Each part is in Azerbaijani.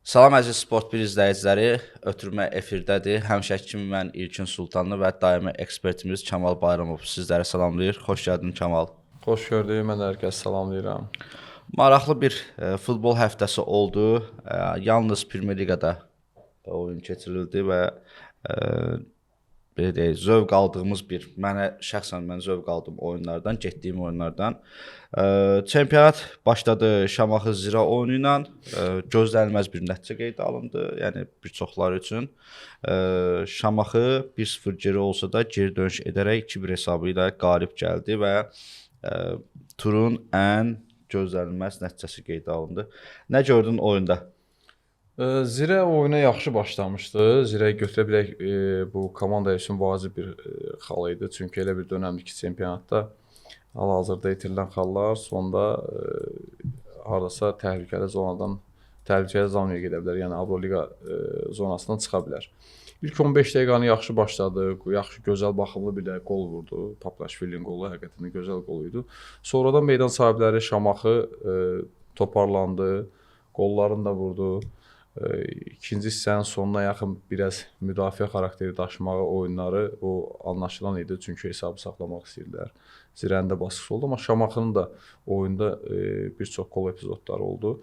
Salam əziz Sport 1 izləyiciləri, ötürmə efirdədir. Həmişəki kimi mən İlkin Sultanlı və daimi ekspertimiz Kamal Bayramov sizləri salamlayır. Xoş gəldin Kamal. Xoş gördük. Mən də hər kəsi salamlayıram. Maraqlı bir futbol həftəsi oldu. Yalnız Premyer Liqada oyun keçirildi və belə deyək, zövq aldığımız bir, mənə şəxsən mən zövq aldım oyunlardan, getdiyim oyunlardan. Çempionat başladı Şamaxı Zira oyunu ilə, gözlənilməz bir nəticə qeydə alındı, yəni bir çoxları üçün. Şamaxı 1-0 geri olsa da geri dönüş edərək 2-1 hesabı ilə qalib gəldi və turun ən gözlənilməz nəticəsi qeydə alındı. Nə gördün oyunda? Zirə oyuna yaxşı başlamışdı. Zirəyi götürə bilək, bu komanda üçün vacib bir xal idi. Çünki elə bir dönəmdir ki, çempionatda hal-hazırda itirilən xallar sonda hardasa təhlükəli zonadan təhlükəli zonaya gedə bilər. Yəni Avroliqa zonasından çıxa bilər. İlk 15 dəqiqəni yaxşı başladı. Yaxşı, gözəl, baxımlı bir də qol vurdu. Paplaşvilinin qolu həqiqətən də gözəl qol idi. Sonradan meydan sahibləri Şamaxı toparlandı. Qollarını da vurdu. İkinci hissənin sonuna yaxın biraz müdafiə xarakteri daşımağı oyunları o anlaşılan idi. Çünki hesabı saxlamaq istəyirdilər. Zirənin də basqısı oldu, amma Şamaxının da oyunda bir çox qol epizodları oldu.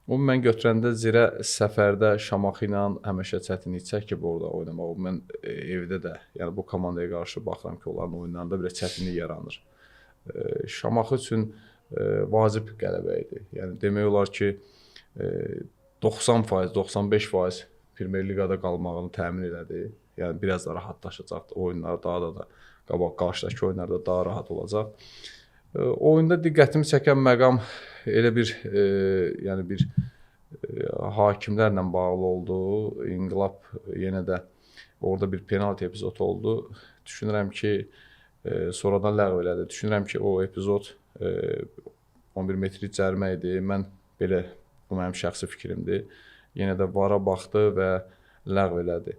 O mən götürəndə Zirə səfərdə Şamaxı ilə həmişə çətinlik çəkib orada oynamaq. Mən evdə də, yəni bu komandaya qarşı baxıram ki, onların oyunlarında biraz çətinlik yaranır. Şamaxı üçün vacib qələbə idi. Yəni demək olar ki, 90%, 95% Premyer Liqada qalmağını təmin elədi. Yəni biraz da rahatlaşacaq oyunlar, daha da qabaq qarşıdakı oyunlarda daha rahat olacaq. Oyunda diqqətimi çəkən məqam elə bir yəni bir hakimlərlə bağlı oldu. İnqilab yenə də orada bir penalti epizodu oldu. Düşünürəm ki, sonradan ləğv elədi. Düşünürəm ki, o epizod 11 metrik cərimə idi. Mən belə, bu mənim şəxsi fikrimdir. Yenə də VAR-a baxdı və ləğv elədi.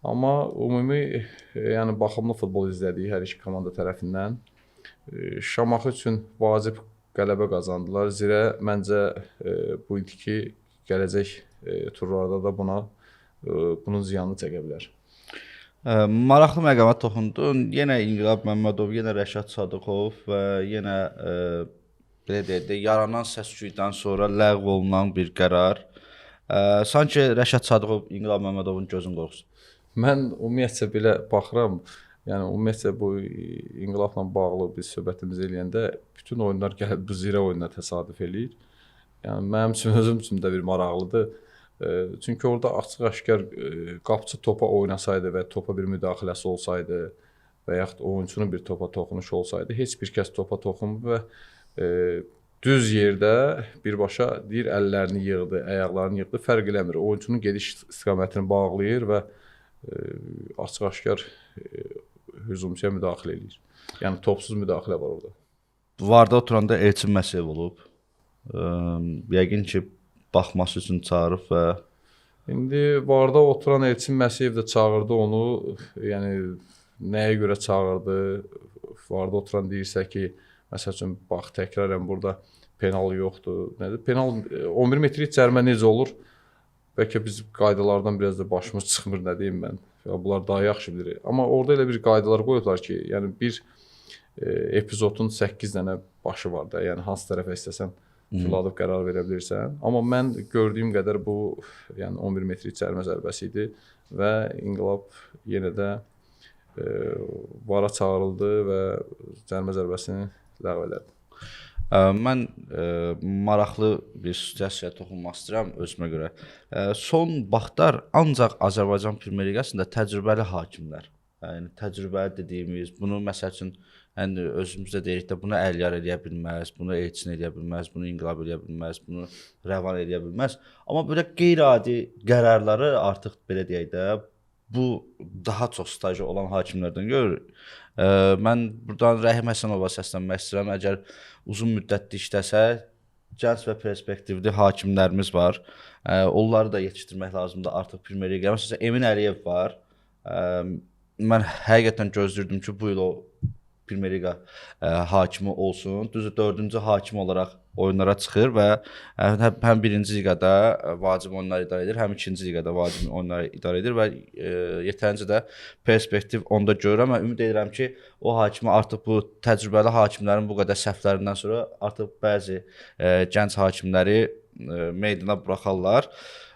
Amma ümumi, yəni baxımlı futbol izlədik hər iki komanda tərəfindən. Şamaxı üçün vacib qələbə qazandılar. Zirə məncə bu itki gələcək turlarda da bunun ziyanını çəkə bilər. Maraqlı məqama toxundun. Yenə İnqilab Məmmədov, yenə Rəşad Sadıqov və yenə belə deyək də, yaranan səs-küydən sonra ləğv olunan bir qərar. Sanki Rəşad Sadıqov İnqilab Məmmədovun gözün qorxusu. Mən ümumiyyətcə belə baxıram. Yəni ümumiyyətcə bu İnqilabla bağlı biz söhbətimizi eləyəndə bütün oyunlar gəlib bu Zirə oyununa təsadüf eləyir. Yəni mənim üçün, özüm üçün də bir maraqlıdır. Çünki orada açıq-aşkar qapçı topa oynasaydı və topa bir müdaxiləsi olsaydı və yaxud oyunçunun bir topa toxunuşu olsaydı, heç bir kəs topa toxunmur və düz yerdə birbaşa deyir, əllərini yığdı, ayaqlarını yığdı, fərq eləmir. Oyunçunun gediş istiqamətini bağlayır və açıq-aşkar hücumçuya müdaxilə eləyir. Yəni topsuz müdaxilə var orada. VAR-da oturanda Elçin Məsiyev olub. Yəqin ki, baxması üçün çağırıb və İndi VAR-da oturan Elçin Məsiyev də çağırdı onu. Yəni nəyə görə çağırdı? VAR-da oturan deyirsə ki, məsəl üçün, bax, təkrarən burada penal yoxdur. Nədir? Penal 11 metrik cərimə necə olur? Bəlkə biz qaydalardan biraz da başımız çıxmır, nə deyim mən. Ya, bunlar daha yaxşı bilir. Amma orada elə bir qaydalar qoyublar ki, yəni bir epizodun 8 dənə başı var da. Yəni hansı tərəfə istəsən fırladıb qərar verə bilirsən. Amma mən gördüyüm qədər bu, yəni 11 metrik cərimə zərbəsi idi və İnqilab yenə də VAR-a çağırıldı və cərimə zərbəsini ləğv elədi. Mən maraqlı bir situasiyaya toxunmaq istəyirəm özümə görə. Son vaxtlar ancaq Azərbaycan Premyer Liqasında təcrübəli hakimlər, yəni təcrübəli dediyimiz, bunu məsəl üçün, yəni özümüzdə deyirik də, bunu Əliyar eləyə bilməz, bunu Elçin eləyə bilməz, bunu İnqilab eləyə bilməz, bunu Rəvan eləyə bilməz. Amma belə qeyri-adi qərarları artıq belə deyək də, bu daha çox stajı olan hakimlərdən görürük. Mən buradan Rəhim Həsənova səslənmək istəyirəm. Əgər uzun müddətli işləsə, gənc və perspektivli hakimlərimiz var. Onları da yetişdirmək lazımdır artıq Premyer Liqaya. Məsələn, Emin Əliyev var. Mən həqiqətən gözləyirdim ki, bu il o Premyer Liqa hakimi olsun. Düzdür, 4-cü hakim olaraq oyunlara çıxır və həm 1-ci liqada vacib oyunlar idarə edir, həm 2-ci liqada vacib oyunları idarə edir və yetərincə də perspektiv onda görürəm və ümid edirəm ki, o hakimi artıq bu təcrübəli hakimlərin bu qədər səhvlərindən sonra artıq bəzi gənc hakimləri meydana buraxarlar.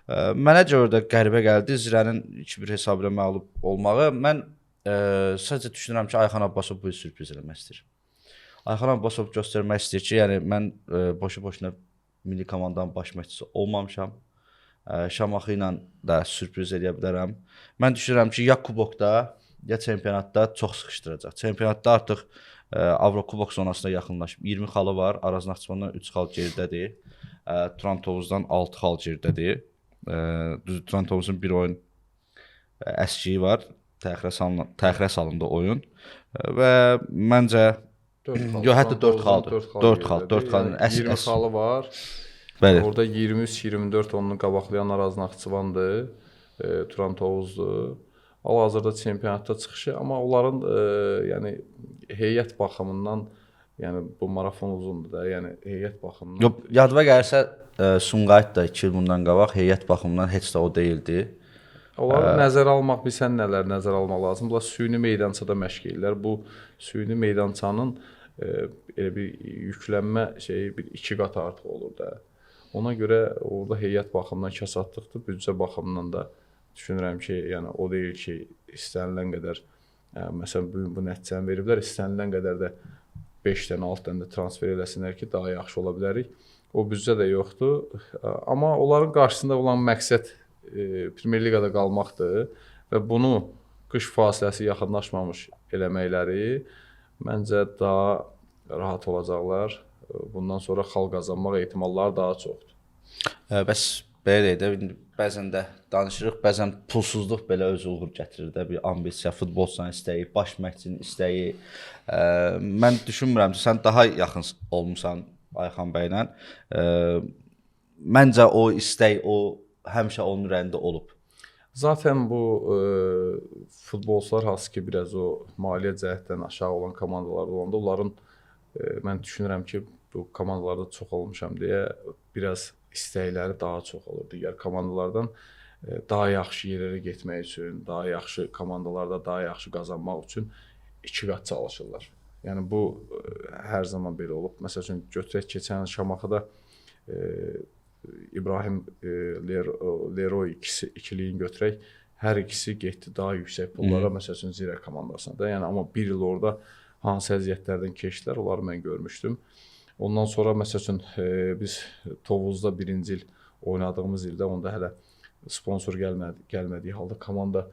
Mənə görə də qəribə gəldi Zirənin 2-1 hesabı ilə məğlub olmağı. Mən sadəcə düşünürəm ki, Ayxan Abbasov bu il sürpriz eləmək istəyir. Ayxan Abbasov göstərmək istəyir ki, yəni mən boşu-boşuna milli komandanın baş məşqçisi olmamışam. Şamaxı ilə də sürpriz eləyə bilərəm. Mən düşünürəm ki, ya kubokda, ya çempionatda çox sıxışdıracaq. Çempionatda artıq Avrokubok zonasına yaxınlaşıb. 20 xalı var. Araz Naxçıvandan 3 xal geridədir. Turan Tovuzdan 6 xal geridədir. Düzdür, Turan Tovuzun bir oyun əskiyi var. Təxirə salındı oyun və məncə 4 xal. Yox, hətta 4 xaldır. 4 xal, 4 xal. 20 xalı var. Bəli. Orada 23-24 onu qabaqlayan Araz Naxçıvandır, Turan Tovuzdur. Hal-hazırda çempionatda çıxışı, amma onların yəni heyət baxımından, yəni bu marafon uzundur da, yəni heyət baxımından. Yox, yadıma gəlirsə Sumqayıt da 2 il bundan qabaq heyət baxımından heç də o deyildi. Onları nəzərə almaq, bilsən nələr nəzərə almaq lazım. Bunlar süni meydançada məşq edirlər. Bu süni meydançanın elə bir yüklənmə şeyi bir 2 qat artıq olur da. Ona görə orada heyət baxımından kasadlıqdır, büdcə baxımından da düşünürəm ki, yəni o deyil ki, istənilən qədər məsələn bu gün bu nəticəni veriblər, istənilən qədər də 5 dənə, 6 dənə də transfer eləsinlər ki, daha yaxşı ola bilərik. O büdcə də yoxdur. Amma onların qarşısında olan məqsəd Premyer Liqada qalmaqdır və bunu qış fasiləsi yaxınlaşmamış eləməkləri məncə daha rahat olacaqlar. Bundan sonra xal qazanmaq ehtimalları daha çoxdur. Bəs belə deyək də, bəzən də danışırıq, bəzən pulsuzluq belə öz uğur gətirir də, bir ambisiya, futbolçunun istəyi, baş məşqçinin istəyi. Mən düşünmürəm ki, sən daha yaxın olmusan Ayxan bəylə. Məncə o istək, o həmişə onun ürəyində olub. Zaten bu futbolçular hansı ki biraz o maliyyə cəhətdən aşağı olan komandalarda olanda onların mən düşünürəm ki, bu komandalarda çox olmuşam deyə biraz istəkləri daha çox olur digər komandalardan. Daha yaxşı yerlərə getmək üçün, daha yaxşı komandalarda daha yaxşı qazanmaq üçün 2 qat çalışırlar. Yəni bu hər zaman belə olub. Məsəl üçün götürək keçən Şamaxıda İbrahim Leroy ikiliyin götürək, hər ikisi getdi daha yüksək pullara, məsəl üçün Zirə komandasına da. Yəni amma bir il orada hansı əziyyətlərdən keçdilər, onları mən görmüşdüm. Ondan sonra məsəl üçün biz Tovuzda birinci il oynadığımız ildə onda hələ sponsor gəlmədiyi halda komanda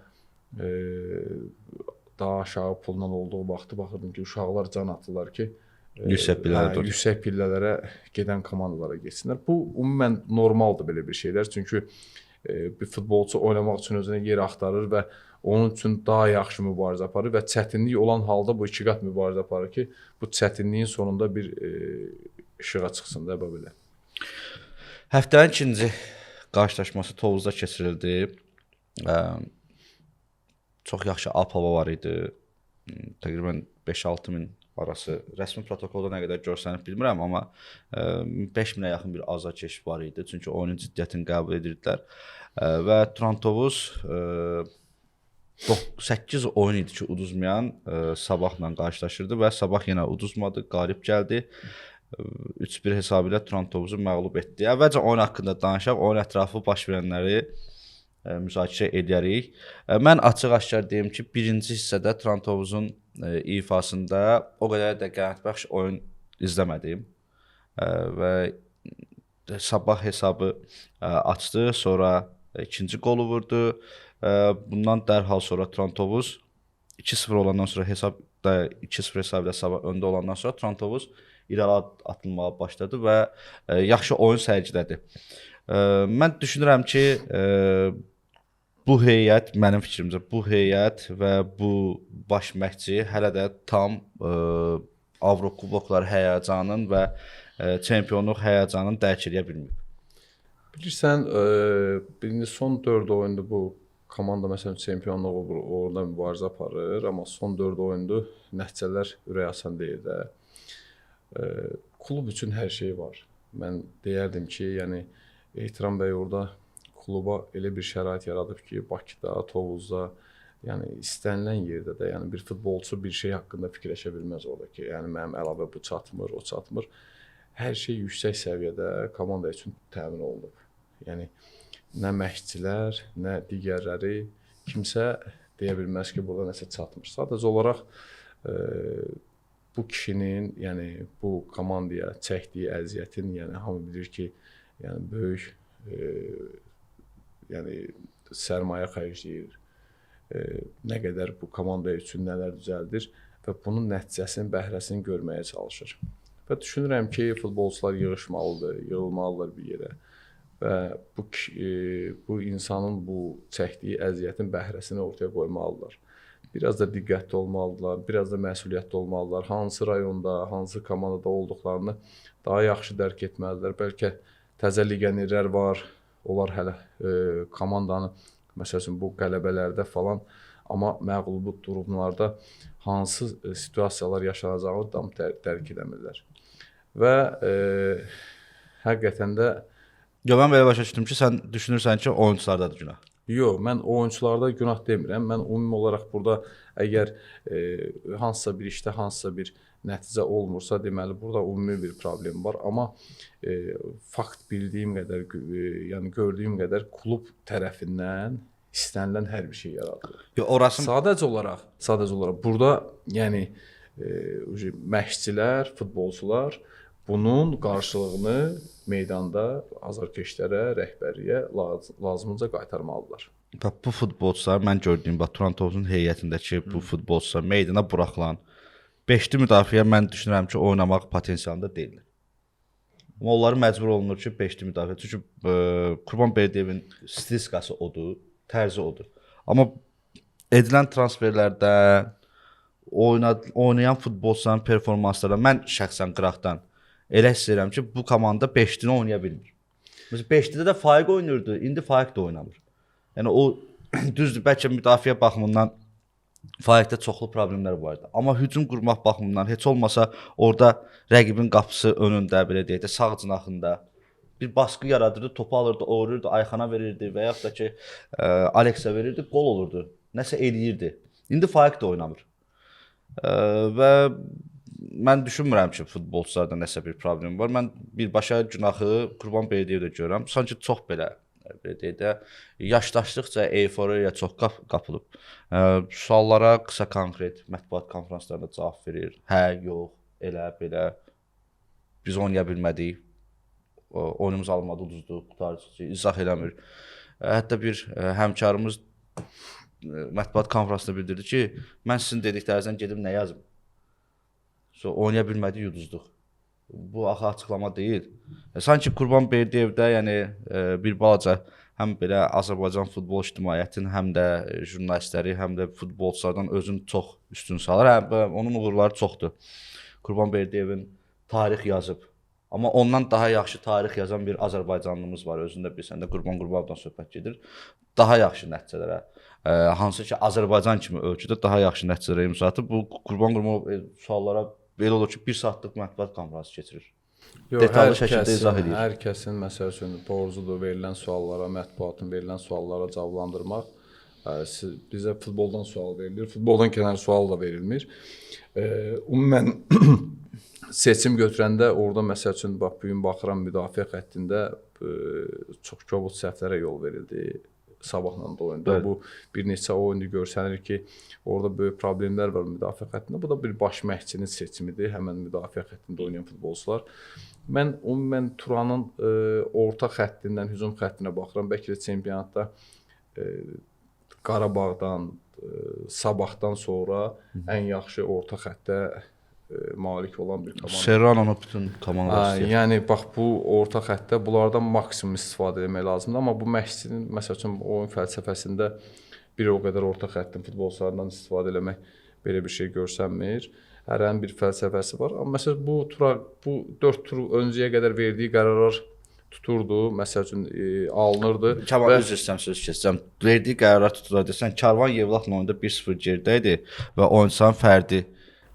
daha aşağı pulla olduğu vaxtı baxırdım ki, uşaqlar can atırlar ki, yüksək pillələrə gedən komandalara getsinlər. Bu ümumən normaldır belə bir şeylər. Çünki bir futbolçu oynamaq üçün özünə yer axtarır və onun üçün daha yaxşı mübarizə aparır və çətinlik olan halda bu 2 qat mübarizə aparır ki, bu çətinliyin sonunda bir işığa çıxsın da belə. Həftənin ikinci qarşılaşması Tovuzda keçirildi. Çox yaxşı ab-hava var idi. Təqribən 5-6 min arası. Rəsmi protokolda nə qədər görsənib bilmirəm, amma 5 minə yaxın bir azarkeş var idi. Çünki oyunun ciddiyyətini qəbul edirdilər. Və Turan Tovuz 8 oyun idi ki, uduzmayan Sabahla qarşılaşırdı və Sabah yenə uduzmadı, qalib gəldi. 3-1 hesabı ilə Turan Tovuzu məğlub etdi. Əvvəlcə oyun haqqında danışaq, oyun ətrafı baş verənləri müzakirə edərik. Mən açıq-aşkar deyim ki, birinci hissədə Turan Tovuzun ifasında o qədər də qənaətbəxş oyun izləmədim. Və Sabah hesabı açdı, sonra ikinci qolu vurdu. Bundan dərhal sonra Turan Tovuz 2-0 olandan sonra hesabda 2-0 hesabı ilə Sabah öndə olandan sonra Turan Tovuz irəli atılmağa başladı və yaxşı oyun sərgilədi. Mən düşünürəm ki, bu heyət, mənim fikrimcə, bu heyət və bu baş məşqçi hələ də tam Avrokuboklar həyəcanın və çempionluq həyəcanını dərk edə bilməyib. Bilirsən, birinci son 4 oyunda bu Komanda məsələn çempionluq uğrunda mübarizə aparır, amma son 4 oyundur, nəticələr ürək açan deyil də. Klub üçün hər şey var. Mən deyərdim ki, yəni Ehtiram bəy orada kluba elə bir şərait yaradıb ki, Bakıda, Tovuzda, yəni istənilən yerdə də, yəni bir futbolçu bir şey haqqında fikirləşə bilməz orada ki, yəni mənim əlavə bu çatmır, o çatmır. Hər şey yüksək səviyyədə komanda üçün təmin olunub. Yəni nə məşqçilər, nə digərləri kimsə deyə bilməz ki, burada nəsə çatmır. Sadəcə olaraq bu kişinin, yəni bu komandaya çəkdiyi əziyyətin, yəni hamı bilir ki, yəni böyük yəni sərmayə xərcləyir. Nə qədər bu komanda üçün nələr düzəldir və bunun nəticəsinin, bəhrəsini görməyə çalışır. Və düşünürəm ki, futbolçular yığışmalıdır, yığılmalıdır bir yerə. Və bu insanın bu çəkdiyi əziyyətin bəhrəsini ortaya qoymalıdırlar. Biraz da diqqətli olmalıdırlar, biraz da məsuliyyətli olmalıdırlar. Hansı rayonda, hansı komandada olduqlarını daha yaxşı dərk etməlidirlər. Bəlkə təzə legionerlər var, onlar hələ komandanı, məsəl üçün bu qələbələrdə falan, amma məğlubu durumlarda hansı situasiyalar yaşanacağını tam dərk edəmirlər. Və həqiqətən də Yo, mən belə başa düşdüm ki, sən düşünürsən ki, oyunçulardadır günah. Yox, mən oyunçularda günah demirəm. Mən ümumi olaraq burada əgər hansısa bir işdə hansısa bir nəticə olmursa, deməli burada ümumi bir problem var. Amma fakt bildiyim qədər, yəni gördüyüm qədər klub tərəfindən istənilən hər bir şey yaradılır. Yo, orası sadəcə olaraq burada yəni məşqçilər, futbolçular bunun qarşılığını meydanda azarkeşlərə, rəhbərliyə lazımınca qaytarmalıdırlar. Bax, bu futbolçular, mən gördüyüm, bax, Turan Tovuzun heyətindəki bu futbolçular meydana buraxılan beşli müdafiə mən düşünürəm ki, oynamaq potensialında deyillər. Amma onları məcbur olunur ki, beşli müdafiə. Çünki Qurban Berdiyevin stilistikası odur, tərzi odur. Amma edilən transferlərdə oynayan futbolçuların performanslarında mən şəxsən qıraqdan elə hiss edirəm ki, bu komanda beşlini oynaya bilmir. Məsələn, beşlidə də Faiq oynayırdı, indi Faiq də oynamır. Yəni o düzdür, bəlkə müdafiə baxımından Faiqdə çoxlu problemlər var idi. Amma hücum qurmaq baxımından heç olmasa orada rəqibin qapısı önündə, belə deyək də, sağ cinahında bir baskı yaradırdı, topu alırdı, oynayırdı, Ayxana verirdi və yaxud da ki, Aleksə verirdi, qol olurdu. Nəsə eləyirdi. İndi Faiq də oynamır. Və mən düşünmürəm ki, futbolçularda nəsə bir problem var. Mən birbaşa günahı Qurban Berdiyevdə görürəm. Sanki çox belə deyək də, yaşdaşdıqca eyforiya çox qapılıb. Suallara qısa konkret mətbuat konfranslarında cavab verir. Hə, yox, elə, belə. Biz oynaya bilmədik. Oyunumuz almadı, uduzdu, qurtarıcı, izah eləmir. Hətta bir həmkarımız mətbuat konfransında bildirdi ki, mən sizin dediklərinizdən gedim nə yazım? So, oynaya bilmədik, uduzduq. Bu axı açıqlama deyil. Sanki Qurban Berdiyevdə, yəni bir balaca həm belə Azərbaycan futbol ictimaiyyətinin, həm də jurnalistləri, həm də futbolçulardan özünü çox üstün salır. Həm onun uğurları çoxdur. Qurban Berdiyevin tarix yazıb. Amma ondan daha yaxşı tarix yazan bir Azərbaycanlımız var. Özün də bilsən də Qurban Qurbanovdan söhbət gedir. Daha yaxşı nəticələrə, hansı ki Azərbaycan kimi ölkədə daha yaxşı nəticələrə imza atıb. Bu Qurban Qurbanov suallara belə olur ki, bir saatlıq mətbuat konfransı keçirir. Yox, detallı şəkildə izah edir. Hər kəsin, məsəl üçün, borcudur verilən suallara, mətbuatın verilən suallara cavablandırmaq. Bizə futboldan sual verilir, futboldan kənar sual da verilmir. Ümumən seçim götürəndə orada məsəl üçün, bax, bugün baxıram müdafiə xəttində çox kobud səhvlərə yol verildi. Sabahla da oyunda. Evet. Bu bir neçə oyundu görsənir ki, orada böyük problemlər var müdafiə xəttində. Bu da bir baş məşqçinin seçimidir. Həmən müdafiə xəttində oynayan futbolçular. Mən ümumən Turanın orta xəttindən hücum xəttinə baxıram. Bəlkə də çempionatda Qarabağdan, Sabahdan sonra ən yaxşı orta xəttə malik olan bir komanda. Serrano'nu bütün komanda istəyir. Yəni bax bu orta xəttdə bunlardan maksimum istifadə etmək lazımdır, amma bu məşqçinin məsəl üçün oyun fəlsəfəsində bir o qədər orta xəttin futbolçularından istifadə eləmək belə bir şey görsənmir. Hərənin bir fəlsəfəsi var. Amma məsələn bu tura, bu 4 tur öncəyə qədər verdiyi qərarlar tuturdu, məsəl üçün alınırdı. Kamal, və... üzr istəyirəm, söz keçsəm. Verdiyi qərarlar tuturlar desən, Karvan Yevlaxla oyunda 1-0 geridə idi və oyunçuların fərdi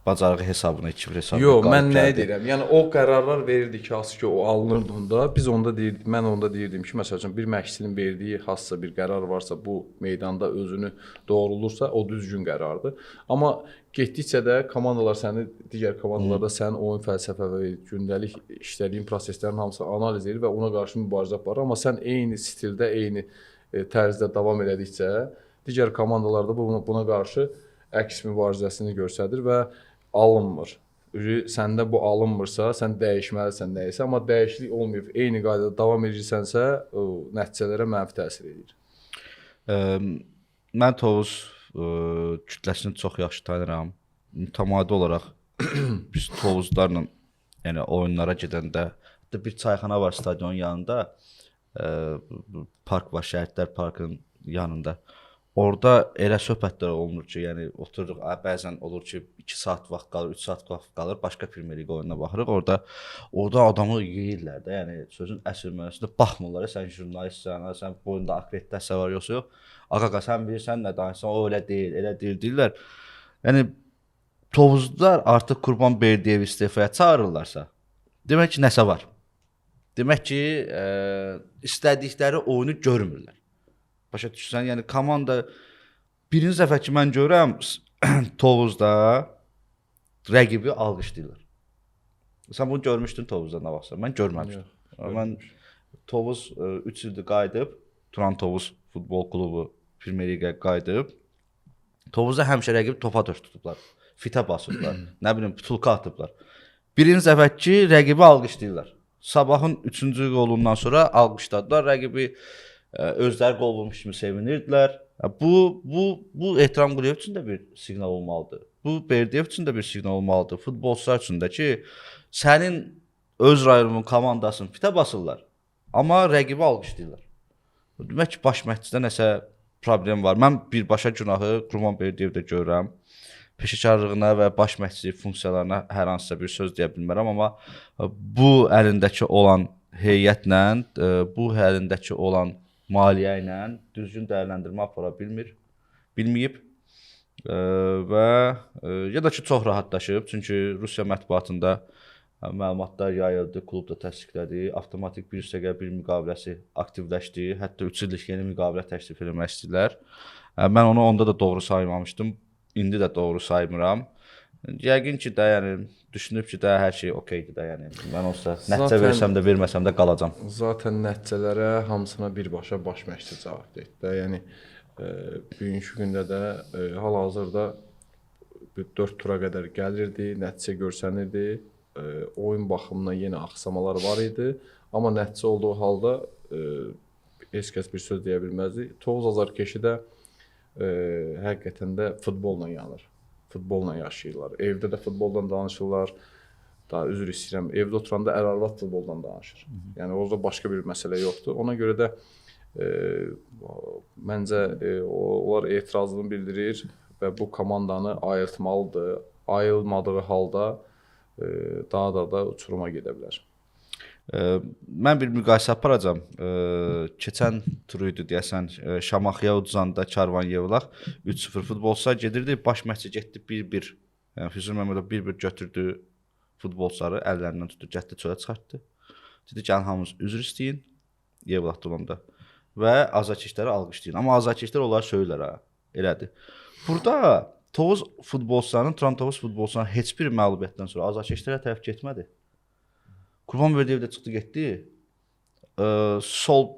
bacarığı hesabına 2-1 hesabına. Yox, mən nə deyirəm? Yəni o qərarlar verirdi ki, hansı ki o alınırdı onda. Biz onda deyirdik, mən onda deyirdim ki, məsəl üçün bir məşqçinin verdiyi hansısa bir qərar varsa, bu meydanda özünü doğrulursa, o düzgün qərardır. Amma getdikcə də komandalar səni, digər komandalarda sənin oyun fəlsəfə və gündəlik işlədiyin proseslərin hamısı analiz edir və ona qarşı mübarizə aparır. Amma sən eyni stildə, eyni tərzdə davam elədikcə, digər komandalarda buna qarşı əks mübarizəsini göstərir və alınmır. Səndə bu alınmırsa, sən dəyişməlisən nəyisə, amma dəyişiklik olmayıb, eyni qaydada davam edirsənsə, o nəticələrə mənfi təsir edir. Mən Tovuz kütləsini çox yaxşı tanıyıram. Mütəmadi olaraq biz Tovuzlarla, yəni oyunlara gedəndə, hətta bir çayxana var stadionun yanında, park var, Şəhidlər Parkının yanında. Orada elə söhbətlər olunur ki, yəni otururuq, bəzən olur ki, 2 saat vaxt qalır, 3 saat vaxt qalır, başqa Premyer Liqa oyununa baxırıq. Orada adamı yeyirlər də, yəni sözün əsl mənasında baxmırlar, sən jurnalistsən, sən boyunda akkreditasiya var yoxsa yox. Ağaqa, sən bilirsən nə danışsan, o elə deyil, elə deyil deyirlər. Yəni Tovuzlar artıq Qurban Berdiyevi istefaya çağırırlarsa, demək ki, nəsə var. Demək ki, istədikləri oyunu görmürlər. Başa düşürsən, yəni komanda birinci dəfə ki mən görürəm Tovuzda rəqibi alqışlayırlar. Sən bunu görmüşdün Tovuzda nə vaxtsa? Mən görməmişdim. Mən Tovuz 3 ildir qayıdıb, Turan Tovuz futbol klubu Premyer Liqaya qayıdıb. Tovuzda həmişə rəqibi topa döş tutublar, fitə basıblar, nə bilim putulka atıblar. Birinci dəfə ki rəqibi alqışlayırlar. Sabahın 3-cü qolundan sonra alqışladılar rəqibi. Özləri qol vurmuş kimi sevinirdilər. Bu Ehtiram Quliyev üçün də bir siqnal olmalıdır. Bu Berdiyev üçün də bir siqnal olmalıdır. Futbolçular üçün də ki, sənin öz rayonunun komandasını fitə basırlar, amma rəqibi alqışlayırlar. Demək ki, baş məşqçidə nəsə problem var. Mən birbaşa günahı Qurban Berdiyevdə görürəm. Peşəkarlığına və baş məşqçilik funksiyalarına hər hansısa bir söz deyə bilmərəm, amma bu əlindəki olan heyətlə, bu əlindəki olan maliyyə ilə düzgün dəyərləndirmə apara bilmir, bilməyib və ya da ki çox rahatlaşıb, çünki Rusiya mətbuatında məlumatlar yayıldı, klub da təsdiqlədi, avtomatik 1+1 müqaviləsi aktivləşdi, hətta 3 illik yeni müqavilə təklif eləmək istəyirlər. Mən onu onda da doğru saymamışdım, indi də doğru saymıram. Yəqin ki də, yəni düşünüb ki də hər şey okeydir də, yəni mən olsa nəticə versəm də verməsəm də qalacam. Zaten nəticələrə hamısına birbaşa baş məşqçi cavab verdi də. Yəni bugünkü gündə də hal-hazırda 4 tura qədər gəlirdi, nəticə görsənirdi. Oyun baxımından yenə axsamalar var idi, amma nəticə olduğu halda heç kəs bir söz deyə bilməzdi. Tovuz Azarkeşi də həqiqətən də futbolla yanır. Futbolla yaşayırlar. Evdə də futboldan danışırlar. Daha üzr istəyirəm, evdə oturanda ər-arvad futboldan danışır. Yəni orada başqa bir məsələ yoxdur. Ona görə də məncə onlar etirazını bildirir və bu komandanı ayıltmalıdır. Ayılmadığı halda daha da uçuruma gedə bilər. Mən bir müqayisə aparacağam. Keçən turu idi deyəsən, Şamaxıya uduzanda Karvan Yevlax 3-0 futbolçular gedirdi. Baş məşqçi getdi 1-1. Yəni Füzuli Məmmədov 1-1 götürdü futbolçuları, əllərindən tutdu, getdi çölə çıxartdı. Dedi gəlin hamınız üzr istəyin Yevlaxda olanda və azarkeşləri alqışlayın. Amma azarkeşlər onları söyürlər ha, elədir. Burada Tovuz futbolçularının, Turan Tovuz futbolçularının heç bir məğlubiyyətdən sonra azarkeşlərə tərəf getmədi. Qurban Berdiyev də çıxdı getdi. Sol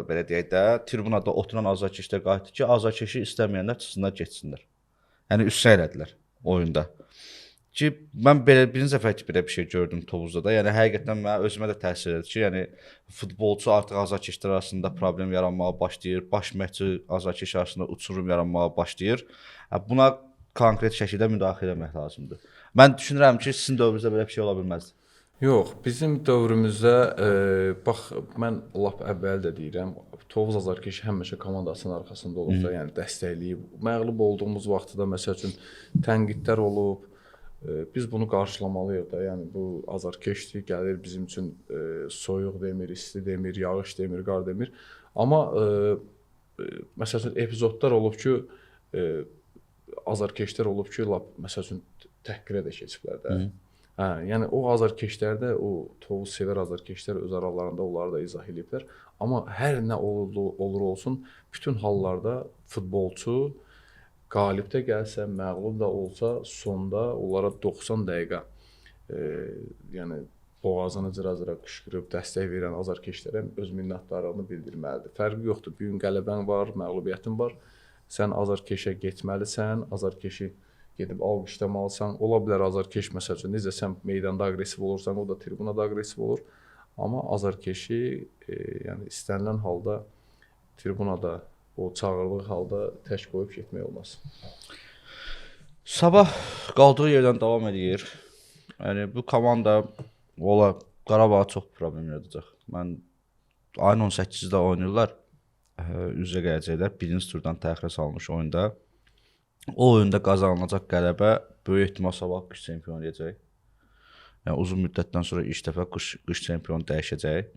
belə deyək də, tribunada oturan azarkeşlər qayıtdı ki, azarkeşi istəməyənlər çıxsınlar, getsinlər. Yəni üsyan elədilər oyunda. Ki mən belə birinci dəfə ki belə bir şey gördüm Tovuzda da. Yəni həqiqətən mənə özümə də təsir elədi ki, yəni futbolçu artıq azarkeşlər arasında problem yaranmağa başlayır, baş məşqçi azarkeş arasında uçurum yaranmağa başlayır. Buna konkret şəkildə müdaxilə etmək lazımdır. Mən düşünürəm ki, sizin dövrünüzdə belə bir şey ola bilməzdi. Yox, bizim dövrümüzdə bax mən lap əvvəl də deyirəm, Tovuz Azarkeşi həmişə komandasının arxasında olub da, yəni dəstəkləyib. Məğlub olduğumuz vaxtda da məsəl üçün tənqidlər olub, Biz bunu qarşılamalıyıq da. Yəni bu azarkeşdir, gəlir bizim üçün soyuq demir, isti demir, yağış demir, qar demir. Amma məsəl üçün epizodlar olub ki, azarkeşlər olub ki, lap məsəl üçün təhqirə də keçiblər də. Hə, yəni o azarkeşlər də, o Tovuz sevər azarkeşlər öz aralarında onları da izah eləyiblər. Amma hər nə olur olsun, bütün hallarda futbolçu qalib də gəlsə, məğlub da olsa, sonda onlara 90 dəqiqə yəni boğazını cıra-cıra qışqırıb dəstək verən azarkeşlərə öz minnətdarlığını bildirməlidir. Fərqi yoxdur. Bu gün qələbən var, məğlubiyyətin var. Sən azarkeşə getməlisən, azarkeşi gedib alqışlamalısan. Ola bilər azarkeş məsəl üçün necə sən meydanda aqressiv olursan, o da tribunada aqressiv olur. Amma azarkeşi yəni istənilən halda tribunada o çağırdığı halda tək qoyub getmək olmaz. Sabah qaldığı yerdən davam edir. Yəni bu komanda valla Qarabağa çox problem yaradacaq. Mən ayın 18-də oynayırlar. Üzə gələcəklər. Birinci turdan təxirə salınmış oyunda. O oyunda qazanılacaq qələbə böyük ehtimal Sabah qış çempionu eləyəcək. Yəni uzun müddətdən sonra ilk dəfə qış çempionu dəyişəcək.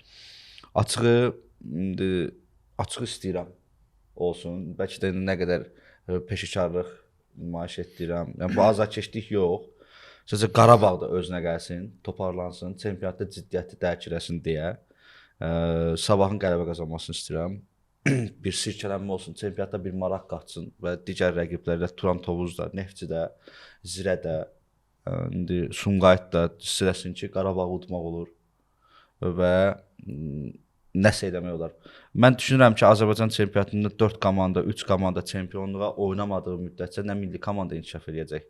Açığı indi açıq istəyirəm olsun. Bəlkə də nə qədər peşəkarlıq nümayiş etdirirəm. Yəni bu azarkeşlik yox. Sadəcə Qarabağ da özünə gəlsin, toparlansın, çempionatda ciddiyyəti dərk eləsin deyə Sabahın qələbə qazanmasını istəyirəm. Bir sirkələnmə olsun, çempionatda bir maraq qaçsın və digər rəqiblərlə Turan Tovuz da, Neftçi də, Zirə də, indi Sumqayıt da hiss eləsin ki, Qarabağı udmaq olur və nəsə eləmək olar. Mən düşünürəm ki, Azərbaycan çempionatında 4 komanda, 3 komanda çempionluğa oynamadığı müddətcə nə milli komanda inkişaf eləyəcək,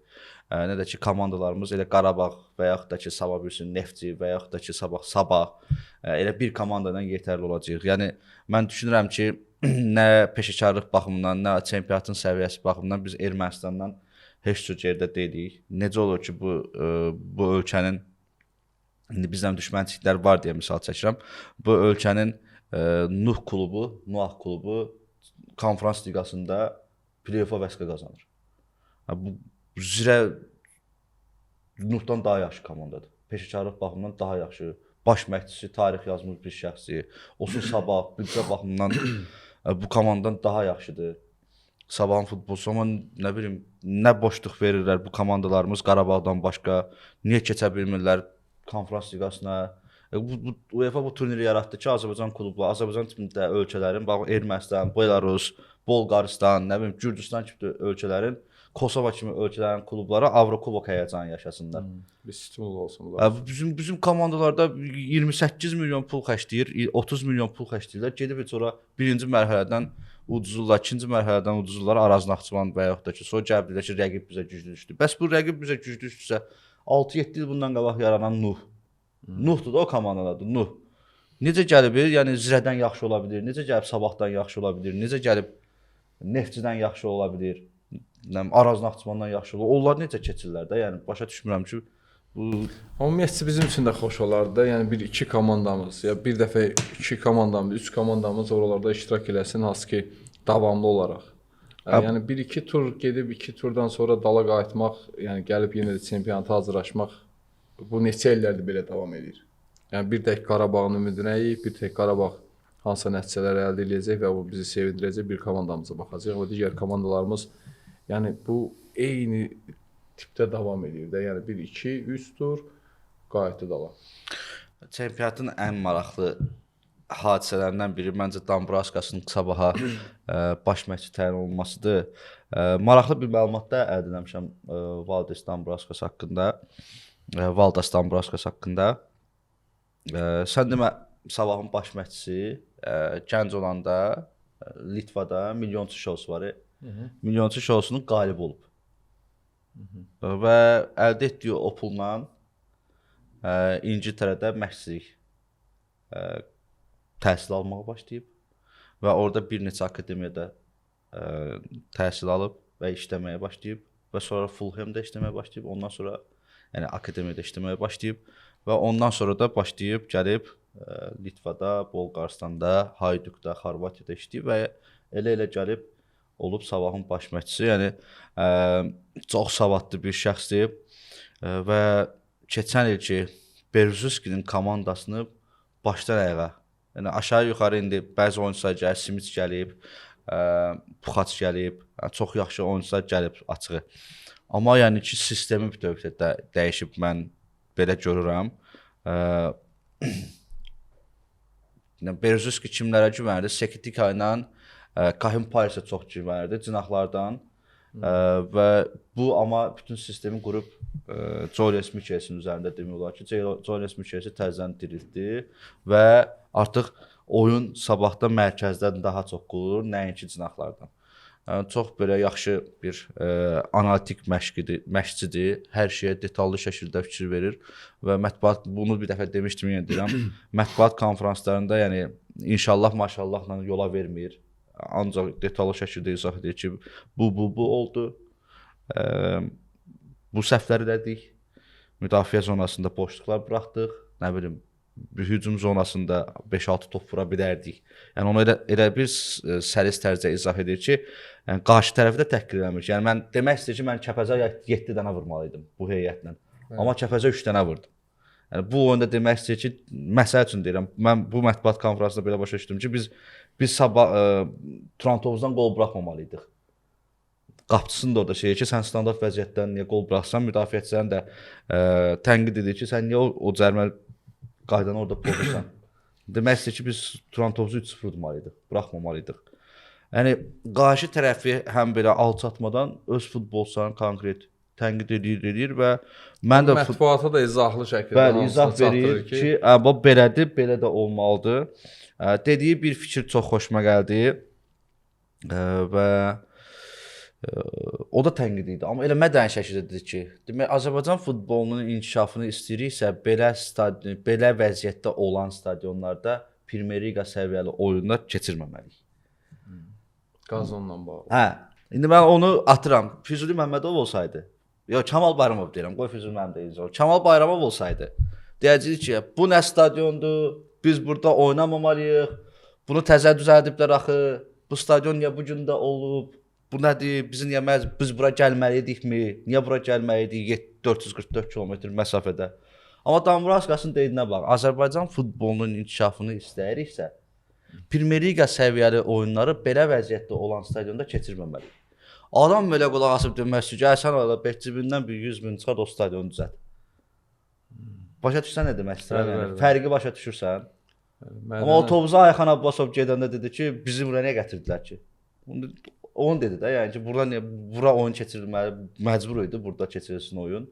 nə də ki komandalarımız elə Qarabağ və yaxud da ki Sabah bilsin Neftçi və yaxud da ki Sabah elə bir komanda ilə yetərli olacaq. Yəni mən düşünürəm ki, nə peşəkarlıq baxımından, nə çempionatın səviyyəsi baxımından biz Ermənistandan heç cür yerdə deyilik. Necə olur ki, bu ölkənin indi bizdən düşmənçiliklər var deyə misal çəkirəm. Bu ölkənin Nuh klubu, Nuh klubu konfrans liqasında play-offa vəsiqə qazanır. Bu Zirə Nuhdan daha yaxşı komandadır. Peşəkarlıq baxımından daha yaxşı. Baş məşqçisi tarix yazmış bir şəxsi. Olsun Sabah büdcə baxımından bu komandadan daha yaxşıdır. Sabahın futbolçusu, amma nə bilim, nə boşluq verirlər bu komandalarımız Qarabağdan başqa. Niyə keçə bilmirlər konfrans liqasına? Bu UEFA bu turniri yaratdı ki, Azərbaycan klubları, Azərbaycan tipində ölkələrin, bax Ermənistan, Belarus, Bolqarıstan, nə bilim Gürcüstan kimi ölkələrin, Kosova kimi ölkələrin klubları Avrokubok həyəcanı yaşasınlar. Bir stimul olsun bunlar. Bizim komandalarda 28 milyon pul xərcləyir, 30 milyon pul xərcləyirlər. Gedib heç ora birinci mərhələdən uduzurlar, ikinci mərhələdən uduzurlar Araz Naxçıvan və yaxud da ki, sonra gəliblər ki, rəqib bizə güclü düşdü. Bəs bu rəqib bizə güclü düşdüsə, 6-7 il bundan qabaq yaranan Nuh. Nuhdur da o komandalardır, Nuh. Necə gəlib, yəni Zirədən yaxşı ola bilir, necə gəlib Sabahdan yaxşı ola bilir, necə gəlib Neftçidən yaxşı ola bilir, Araz Naxçıvandan yaxşı ola. Onlar necə keçirlər də? Yəni başa düşmürəm ki, bu ümumiyyətcə bizim üçün də xoş olardı da. Yəni bir-iki komandamız, ya bir dəfə iki komandamız, üç komandamız oralarda iştirak eləsin, hansı ki davamlı olaraq. Yəni bir-iki tur gedib iki turdan sonra dala qayıtmaq, yəni gəlib yenə də çempionata hazırlaşmaq bu neçə illərdir belə davam edir. Yəni bir tək Qarabağın ümidinə yeyib, bir tək Qarabağ hansısa nəticələr əldə eləyəcək və bu bizi sevindirəcək bir komandamıza baxacaq və digər komandalarımız yəni bu eyni tipdə davam edir də. Yəni 1 2 3 tur qayıtdı dala. Çempionatın ən maraqlı hadisələrindən biri məncə Dambraskasın Sabaha baş məşqçi təyin olunmasıdır. Maraqlı bir məlumat da əldə etmişəm Valdas Dambraskas haqqında. Valdas Dambraskas haqqında. Sən demə Sabahın baş məşqçisi gənc olanda Litvada milyonçu şousu var. Milyonçu şousunun qalibi olub. Və əldə etdiyi o pulla İngiltərədə məşqçilik təhsil almağa başlayıb və orada bir neçə akademiyada təhsil alıb və işləməyə başlayıb və sonra Fulhamda işləməyə başlayıb, ondan sonra yəni akademiyada işləməyə başlayıb və ondan sonra da başlayıb gəlib Litvada, Bolqarıstanda, Haydukda, Xorvatiyada işləyib və elə-elə gəlib olub Sabahın baş məşqçisi. Yəni çox savadlı bir şəxsdir. Və keçən il ki Berzuskinin komandasını başdan ayağa, yəni aşağı-yuxarı indi bəzi oyunçular gəlir, Simic gəlib, Puxaç gəlib, çox yaxşı oyunçular gəlib açığı. Amma yəni ki sistemi bütövlükdə dəyişib, mən belə görürəm. Berzuski kimlərə güvənirdi? Sekitika ilə Kahim Parisə çox güvənirdi cinahlardan. Və bu amma bütün sistemi qurub Julius Mikelsin üzərində demək olar ki, Julius Mikelsi təzədən diriltdi və artıq oyun sabahda mərkəzdən daha çox qurulur, nəinki cinahlardan. Çox belə yaxşı bir analitik məşqçidir. Hər şeyə detallı şəkildə fikir verir və mətbuat, bunu bir dəfə demişdim, yenə deyirəm, mətbuat konfranslarında yəni inşallah maşallahla yola vermir. Ancaq detallı şəkildə izah edir ki, bu oldu. Bu səhvləri elədik. Müdafiə zonasında boşluqlar buraxdıq. Nə bilim, hücum zonasında 5-6 top vura bilərdik. Yəni onu elə bir səlis tərzdə izah edir ki, yəni qarşı tərəfi də təhqir eləmir. Yəni mən demək istəyir ki, mən Kəpəzə 7 dənə vurmalı idim bu heyətlə. Amma Kəpəzə 3 dənə vurdum. Yəni bu oyunda demək istəyir ki, məsəl üçün deyirəm, mən bu mətbuat konfransında belə başa düşdüm ki, biz sabah Turan Tovuzdan qol buraxmamalıydıq. Qapçısını da orada şey ki, sən standart vəziyyətdən niyə qol buraxsan, müdafiəçilərin də tənqid edir ki, sən niyə o cərmə qaydanı orada pozursan. Demək istəyir ki, biz Turan Tovuzu 3-0 udmalıydıq, buraxmamalıydıq. Yəni qarşı tərəfi həm belə alçatmadan öz futbolçularını konkret tənqid edir və mən də mətbuata da izahlı şəkildə bəli, izah verir ki, bu belədir, belə də olmalıdır. Dediyi bir fikir çox xoşuma gəldi və o da tənqid idi. Amma elə mədəni şəkildə dedi ki, demək Azərbaycan futbolunun inkişafını istəyiriksə, belə stadion, belə vəziyyətdə olan stadionlarda Premyer Liqa səviyyəli oyunlar keçirməməliyik. Qazonla bağlı. Hə, indi mən onu atıram. Füzuli Məmmədov olsaydı, yox, Kamal Bayramov deyirəm, qoy Füzuli mənim də incə olur. Kamal Bayramov olsaydı, deyəcəkdi ki, bu nə stadiondur, biz burada oynamamalıyıq, bunu təzə düzəldiblər axı, bu stadion niyə bu gün də olub, bu nədir, bizi niyə biz bura gəlməliyikmi, niyə bura gəlməliydik 444 kilometr məsafədə. Amma Dambraskasın dediyinə bax, Azərbaycan futbolunun inkişafını istəyiriksə, Premyer Liqa səviyyəli oyunları belə vəziyyətdə olan stadionda keçirməməliyik. Adam belə qulaq asıb demək istəyir, gəl sən orada cibindən bir 100 min çıxart o stadionu düzəlt. Başa düşürsən nə demək istəyirəm? Yəni, fərqi başa düşürsən. Amma o Tovuza Ayxan Abbasov gedəndə dedi ki, bizi bura niyə gətirdilər ki? Onu dedi də, yəni ki, bura niyə, bura oyun keçirilməli, məcbur idi burada keçirilsin oyun.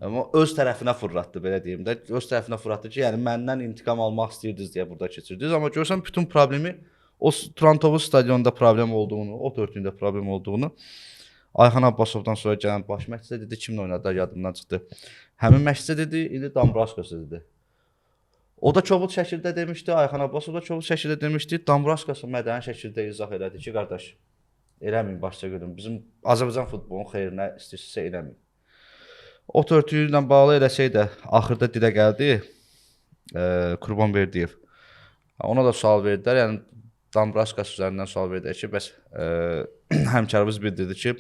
Amma öz tərəfinə fırlatdı, belə deyim də, öz tərəfinə fırlatdı ki, yəni məndən intiqam almaq istəyirdiniz deyə burada keçirdiniz. Amma görsən bütün problemi o Turan Tovuz stadionunda problem olduğunu, o dörtlüyündə problem olduğunu Ayxan Abbasovdan sonra gələn baş məşqçi dedi, kimlə oynadılar yadımdan çıxdı. Həmin məşqçi dedi, indi Dambraskos dedi. O da kobud şəkildə demişdi, Ayxan Abbasov da kobud şəkildə demişdi, Dambraskos mədəni şəkildə izah elədi ki, qardaş, eləməyin, başca görün, bizim Azərbaycan futbolunun xeyrinə istəyirsinizsə eləməyin. O törtüyü ilə bağlı eləsək də axırda dilə gəldi Qurban Verdiyev. Ona da sual verdilər, yəni Dambraskas üzərindən sual verdilər ki, bəs həmkarımız bildirdi ki,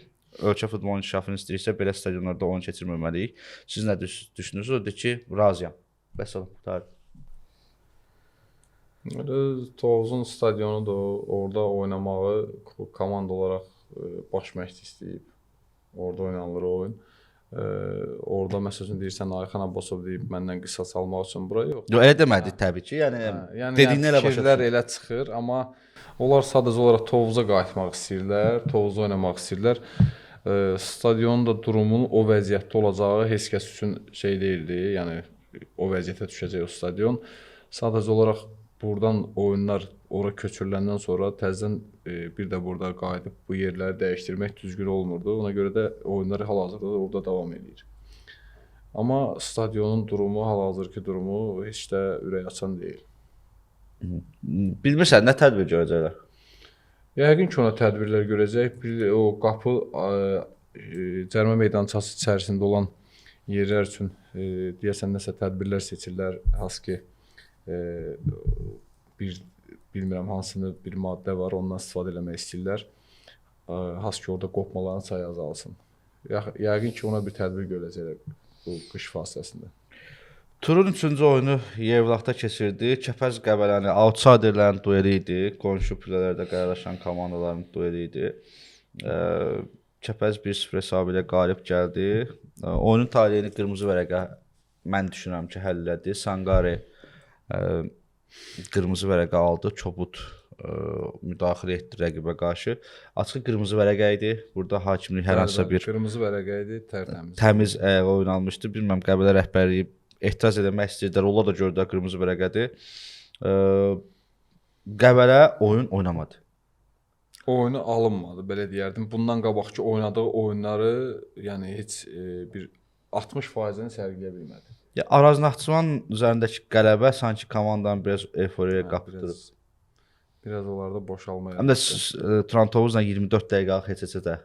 ölkə futbolunun inkişafını istəyirsə belə stadionlarda oyun keçirməməliyik. Siz nə düşünürsünüz? O dedi ki, razıyam. Vəssalam, qurtardı. Tovuzun stadionu da orada oynamağı komanda olaraq baş məşqçi istəyib. Orada oynanılır o oyun. Orada məsəl üçün deyirsən Ayxan Abbasov deyib məndən qisas almaq üçün bura yox. Yox, elə demədi təbii ki. Yəni, dediyini elə başa düşür. Elə çıxır, amma onlar sadəcə olaraq Tovuza qayıtmaq istəyirlər, Tovuzda oynamaq istəyirlər. Stadionun da durumunun o vəziyyətdə olacağı heç kəs üçün şey deyildi. Yəni o vəziyyətə düşəcək o stadion. Sadəcə olaraq buradan oyunlar ora köçürüləndən sonra təzədən bir də burada qayıdıb bu yerləri dəyişdirmək düzgün olmurdu. Ona görə də oyunları hal-hazırda da orada davam edir. Amma stadionun durumu, hal-hazırki durumu heç də ürək açan deyil. Bilmirsən, nə tədbir görəcəklər? Yəqin ki, ona tədbirlər görəcək. Bir o qapı cərimə meydançası içərisində olan yerlər üçün deyəsən nəsə tədbirlər seçirlər, hansı ki bir bilmirəm hansını bir maddə var, ondan istifadə eləmək istəyirlər. Hansı ki orada qopmaların sayı azalsın. Yəqin ki ona bir tədbir görəcəklər. bu qış fasiləsində. Turun 3-cü oyunu Yevlaxda keçirdi. Kəpəz Qəbələni outsiderlərin dueli idi. Qonşu pillələrdə qərarlaşan komandaların dueli idi. Kəpəz 1-0 hesabı ilə qalib gəldi. Oyunun taleyini qırmızı vərəqə mən düşünürəm ki, həll elədi. Sangare qırmızı vərəqə aldı. Çobud müdaxilə etdi rəqibə qarşı. Açığı qırmızı vərəqə idi. Burada hakimlik hər hansısa bir qırmızı vərəqə idi, tərtəmiz. Təmiz ayağa oyun almışdı. Bilmirəm, Qəbələ rəhbərliyi etiraz eləmək istəyirdilər. Onlar da gördülər qırmızı vərəqədir. Qəbələ oyun oynamadı. Oyunu alınmadı, belə deyərdim. Bundan qabaqki oynadığı oyunları, yəni heç bir 60%-ni sərgiləyə bilmədi. Ya Araz Naxçıvan üzərindəki qələbə sanki komandanı biraz euforiyaya qapdırıb. Biraz onlarda boşalma. Həm də Turan Tovuzla 24 dəqiqəlik heç-heçə də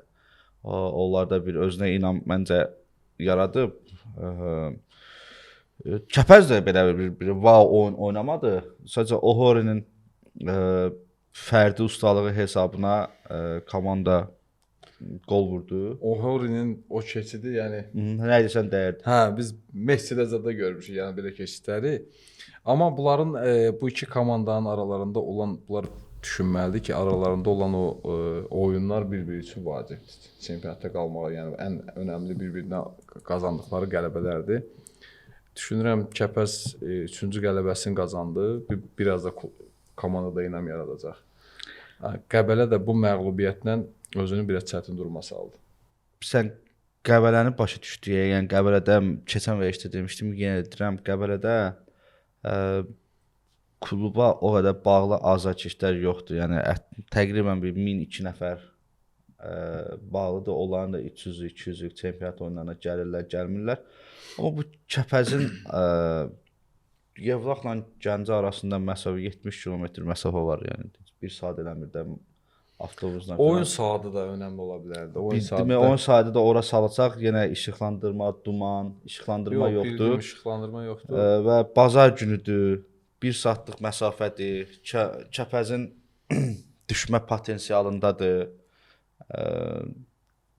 onlarda bir özünə inam məncə yaradıb. Kəpəz də belə bir wow oyun oynamadı. Sadəcə Ohorinin fərdi ustalığı hesabına komanda qol vurdu. Ohorinin o keçidi, yəni nə desən dəyərdi. Hə, biz Messi-də zada görmüşük, yəni belə keçidləri. Amma bunların bu iki komandanın aralarında olan, bunlar düşünməlidir ki, aralarında olan o oyunlar bir-biri üçün vacibdir. Çempionatda qalmağa, yəni ən önəmli bir-birinə qazandıqları qələbələrdir. Düşünürəm Kəpəz 3-cü qələbəsini qazandı. Biraz da komandada inam yaradacaq. Qəbələ də bu məğlubiyyətlə özünü biraz çətin duruma saldı. Sən Qəbələni başa düşdüyə, yəni Qəbələdə keçən verişdə demişdim, yenə deyirəm, Qəbələdə kluba o qədər bağlı azarkeşlər yoxdur. Yəni təqribən bir 1002 nəfər bağlıdır. Onların da 300-200 çempionat oyunlarına gəlirlər, gəlmirlər. Amma bu Kəpəzin Yevlaxla Gəncə arasında məsafə 70 kilometr məsafə var, yəni 1 saat eləmir də avtobusla. Oyun saatı da önəmli ola bilərdi. Oyun saatı. Demək, oyun saatı da ora salacaq, yenə işıqlandırma, duman, işıqlandırma yoxdur. Yox, bildim, işıqlandırma yoxdur. Və bazar günüdür, 1 saatlıq məsafədir, Kəpəzin düşmə potensialındadır.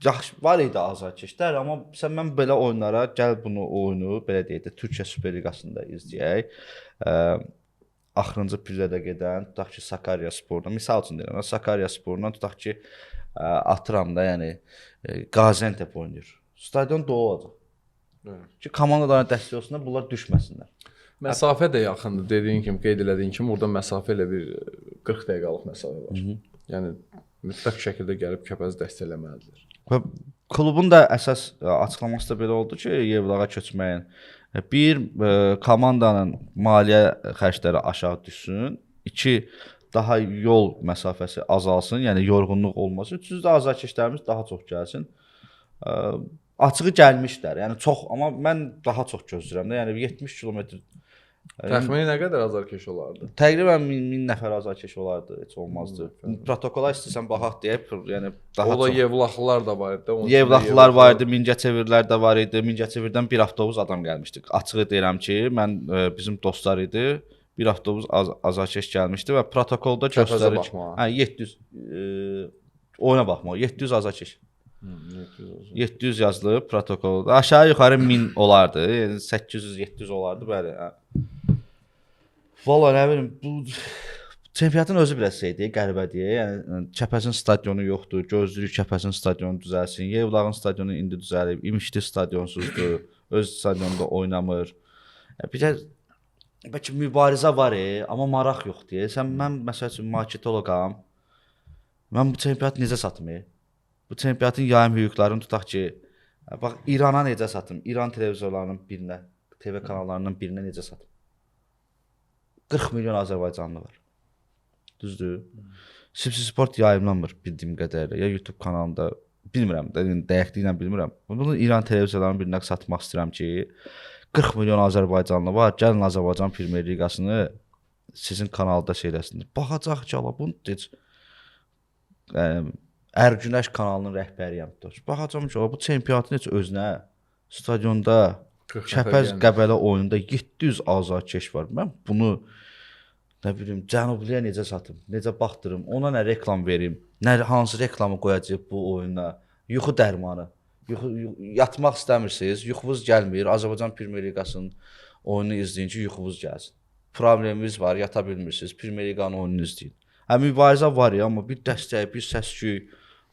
Yaxşı, var idi azarkeşlər, amma sən mən belə oyunlara, gəl bunu oyunu, belə deyək də, Türkiyə Superliqasında izləyək. Axırıncı pillədə gedən, tutaq ki, Sakarya Sporla, misal üçün deyirəm, Sakarya Sporla tutaq ki, atıram da, yəni Gaziantep oynayır. Stadion dolu olacaq. Evet. Ki, komandalarına dəstək olsunlar, bunlar düşməsinlər. Məsafə də yaxındır, dediyin kimi, qeyd elədiyin kimi, orada məsafə elə bir 40 dəqiqəlik məsafə var. Hı -hı. Yəni, mütləq şəkildə gəlib Kəpəzi dəstəkləməlidirlər. Və klubun da əsas açıqlaması da belə oldu ki, Yevlağa köçməyin. Bir, komandanın maliyyə xərcləri aşağı düşsün. İki, daha yol məsafəsi azalsın, yəni yorğunluq olmasın. Üçüncü də azarkeşlərimiz daha çox gəlsin. Açığı gəlmişlər, yəni çox, amma mən daha çox gözləyirəm də, yəni 70 kilometr. Təxmini nə qədər azarkeş olardı? Təqribən 1000 nəfər azarkeş olardı, heç olmazdı. Protokola istəsən baxaq deyək, yəni daha çox. O da Yevlaxlılar da var idi. Yevlaxlılar var idi, Mingəçevirlər də var idi. Mingəçevirdən bir avtobus adam gəlmişdi. Açığı deyirəm ki, mən bizim dostlar idi. Bir avtobus azarkeş gəlmişdi və protokolda göstərir ki, hə 700 oyuna baxmaq, 700 azarkeş. 700 yazılıb protokolda. Aşağı yuxarı 1000 olardı. Yəni 800-700 olardı, bəli. Hə. Valla nə bilim, bu çempionatın özü biraz şeydir, qəribədir. Yəni Kəpəzin stadionu yoxdur. Gözləyirik Kəpəzin stadionu düzəlsin. Yevlağın stadionu indi düzəlib. İmişli stadionsuzdur. Öz stadionunda oynamır. Bir də bəlkə mübarizə var, amma maraq yoxdur. Sən mən məsəl üçün marketoloqam. Mən bu çempionatı necə satım? Bu çempionatın yayım hüquqlarını tutaq ki, bax İrana necə satım? İran televizorlarının birinə, TV kanallarından birinə necə satım? 40 milyon Azərbaycanlı var. Düzdür? Sipsi Sport yayımlanmır bildiyim qədərilə. Ya YouTube kanalında bilmirəm, dəqiqliklə bilmirəm. Bunu İran televizorlarının birinə satmaq istəyirəm ki, 40 milyon Azərbaycanlı var. Gəlin Azərbaycan Premyer Liqasını sizin kanalda şeyləsin. Baxacaq ki, ala bunu heç Ərgünəş kanalının rəhbəriyəm. Baxacam ki, bu çempionatın heç özünə stadionda Kəpəz Qəbələ oyununda 700 azarkeş var. Mən bunu nə bilim, Cənubliyə necə satım, necə baxdırım, ona nə reklam verim, nə hansı reklamı qoyacaq bu oyuna, yuxu dərmanı. Yatmaq istəmirsiniz, yuxunuz gəlmir. Azərbaycan Premyer Liqasının oyununu izləyin ki, yuxunuz gəlsin. Probleminiz var, yata bilmirsiniz. Premyer Liqanın oyununu izləyin. Hə, mübarizə var ya, amma bir dəstək, bir səs-küy,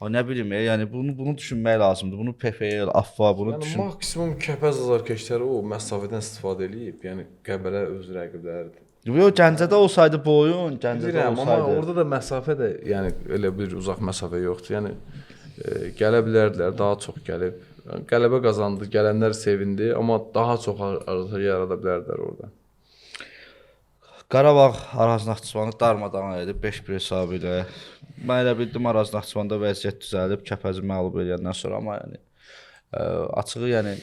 nə bilim, yəni bunu düşünmək lazımdır. Bunu PFL, AFFA bunu yəni, düşün. Maksimum Kəpəz azarkeşləri o məsafədən istifadə eləyib, yəni Qəbələ öz rəqibləridir. Yox, Gəncədə olsaydı bu oyun, Gəncədə Bilirəm, olsaydı. Amma orada da məsafə də, yəni elə bir uzaq məsafə yoxdur. Yəni gələ bilərdilər, daha çox gəlib. Qələbə qazandı, gələnlər sevindi, amma daha çox arzu yarada bilərdilər orada. Qarabağ Araz Naxçıvanı darmadağın elədi 5-1 hesabı ilə. Mən elə bildim Araz Naxçıvanda vəziyyət düzəlib, Kəpəzi məğlub eləyəndən sonra, amma yəni açığı, yəni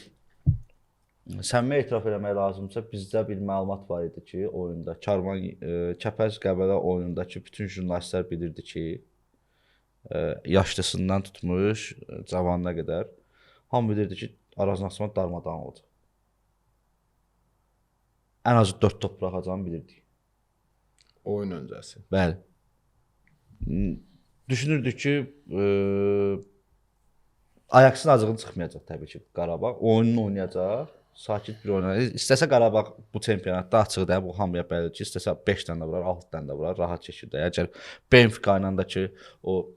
səmimi etiraf eləmək lazımdırsa, bizdə bir məlumat var idi ki, oyunda Karvan Kəpəz Qəbələ oyunundakı bütün jurnalistlər bilirdi ki, yaşlısından tutmuş cavanına qədər hamı bilirdi ki, Araz Naxçıvan darmadağın olacaq. Ən azı 4 top buraxacağını bilirdik. Oyun öncəsi. Bəli. Düşünürdük ki, Ajaxın acığını çıxmayacaq təbii ki, Qarabağ. Oyununu oynayacaq, sakit bir oyun. İstəsə Qarabağ bu çempionatda açıqdır, bu hamıya bəllidir ki, istəsə 5 dənə də vurar, 6 dənə də vurar, rahat şəkildə. Əgər Benfica ilə də ki, o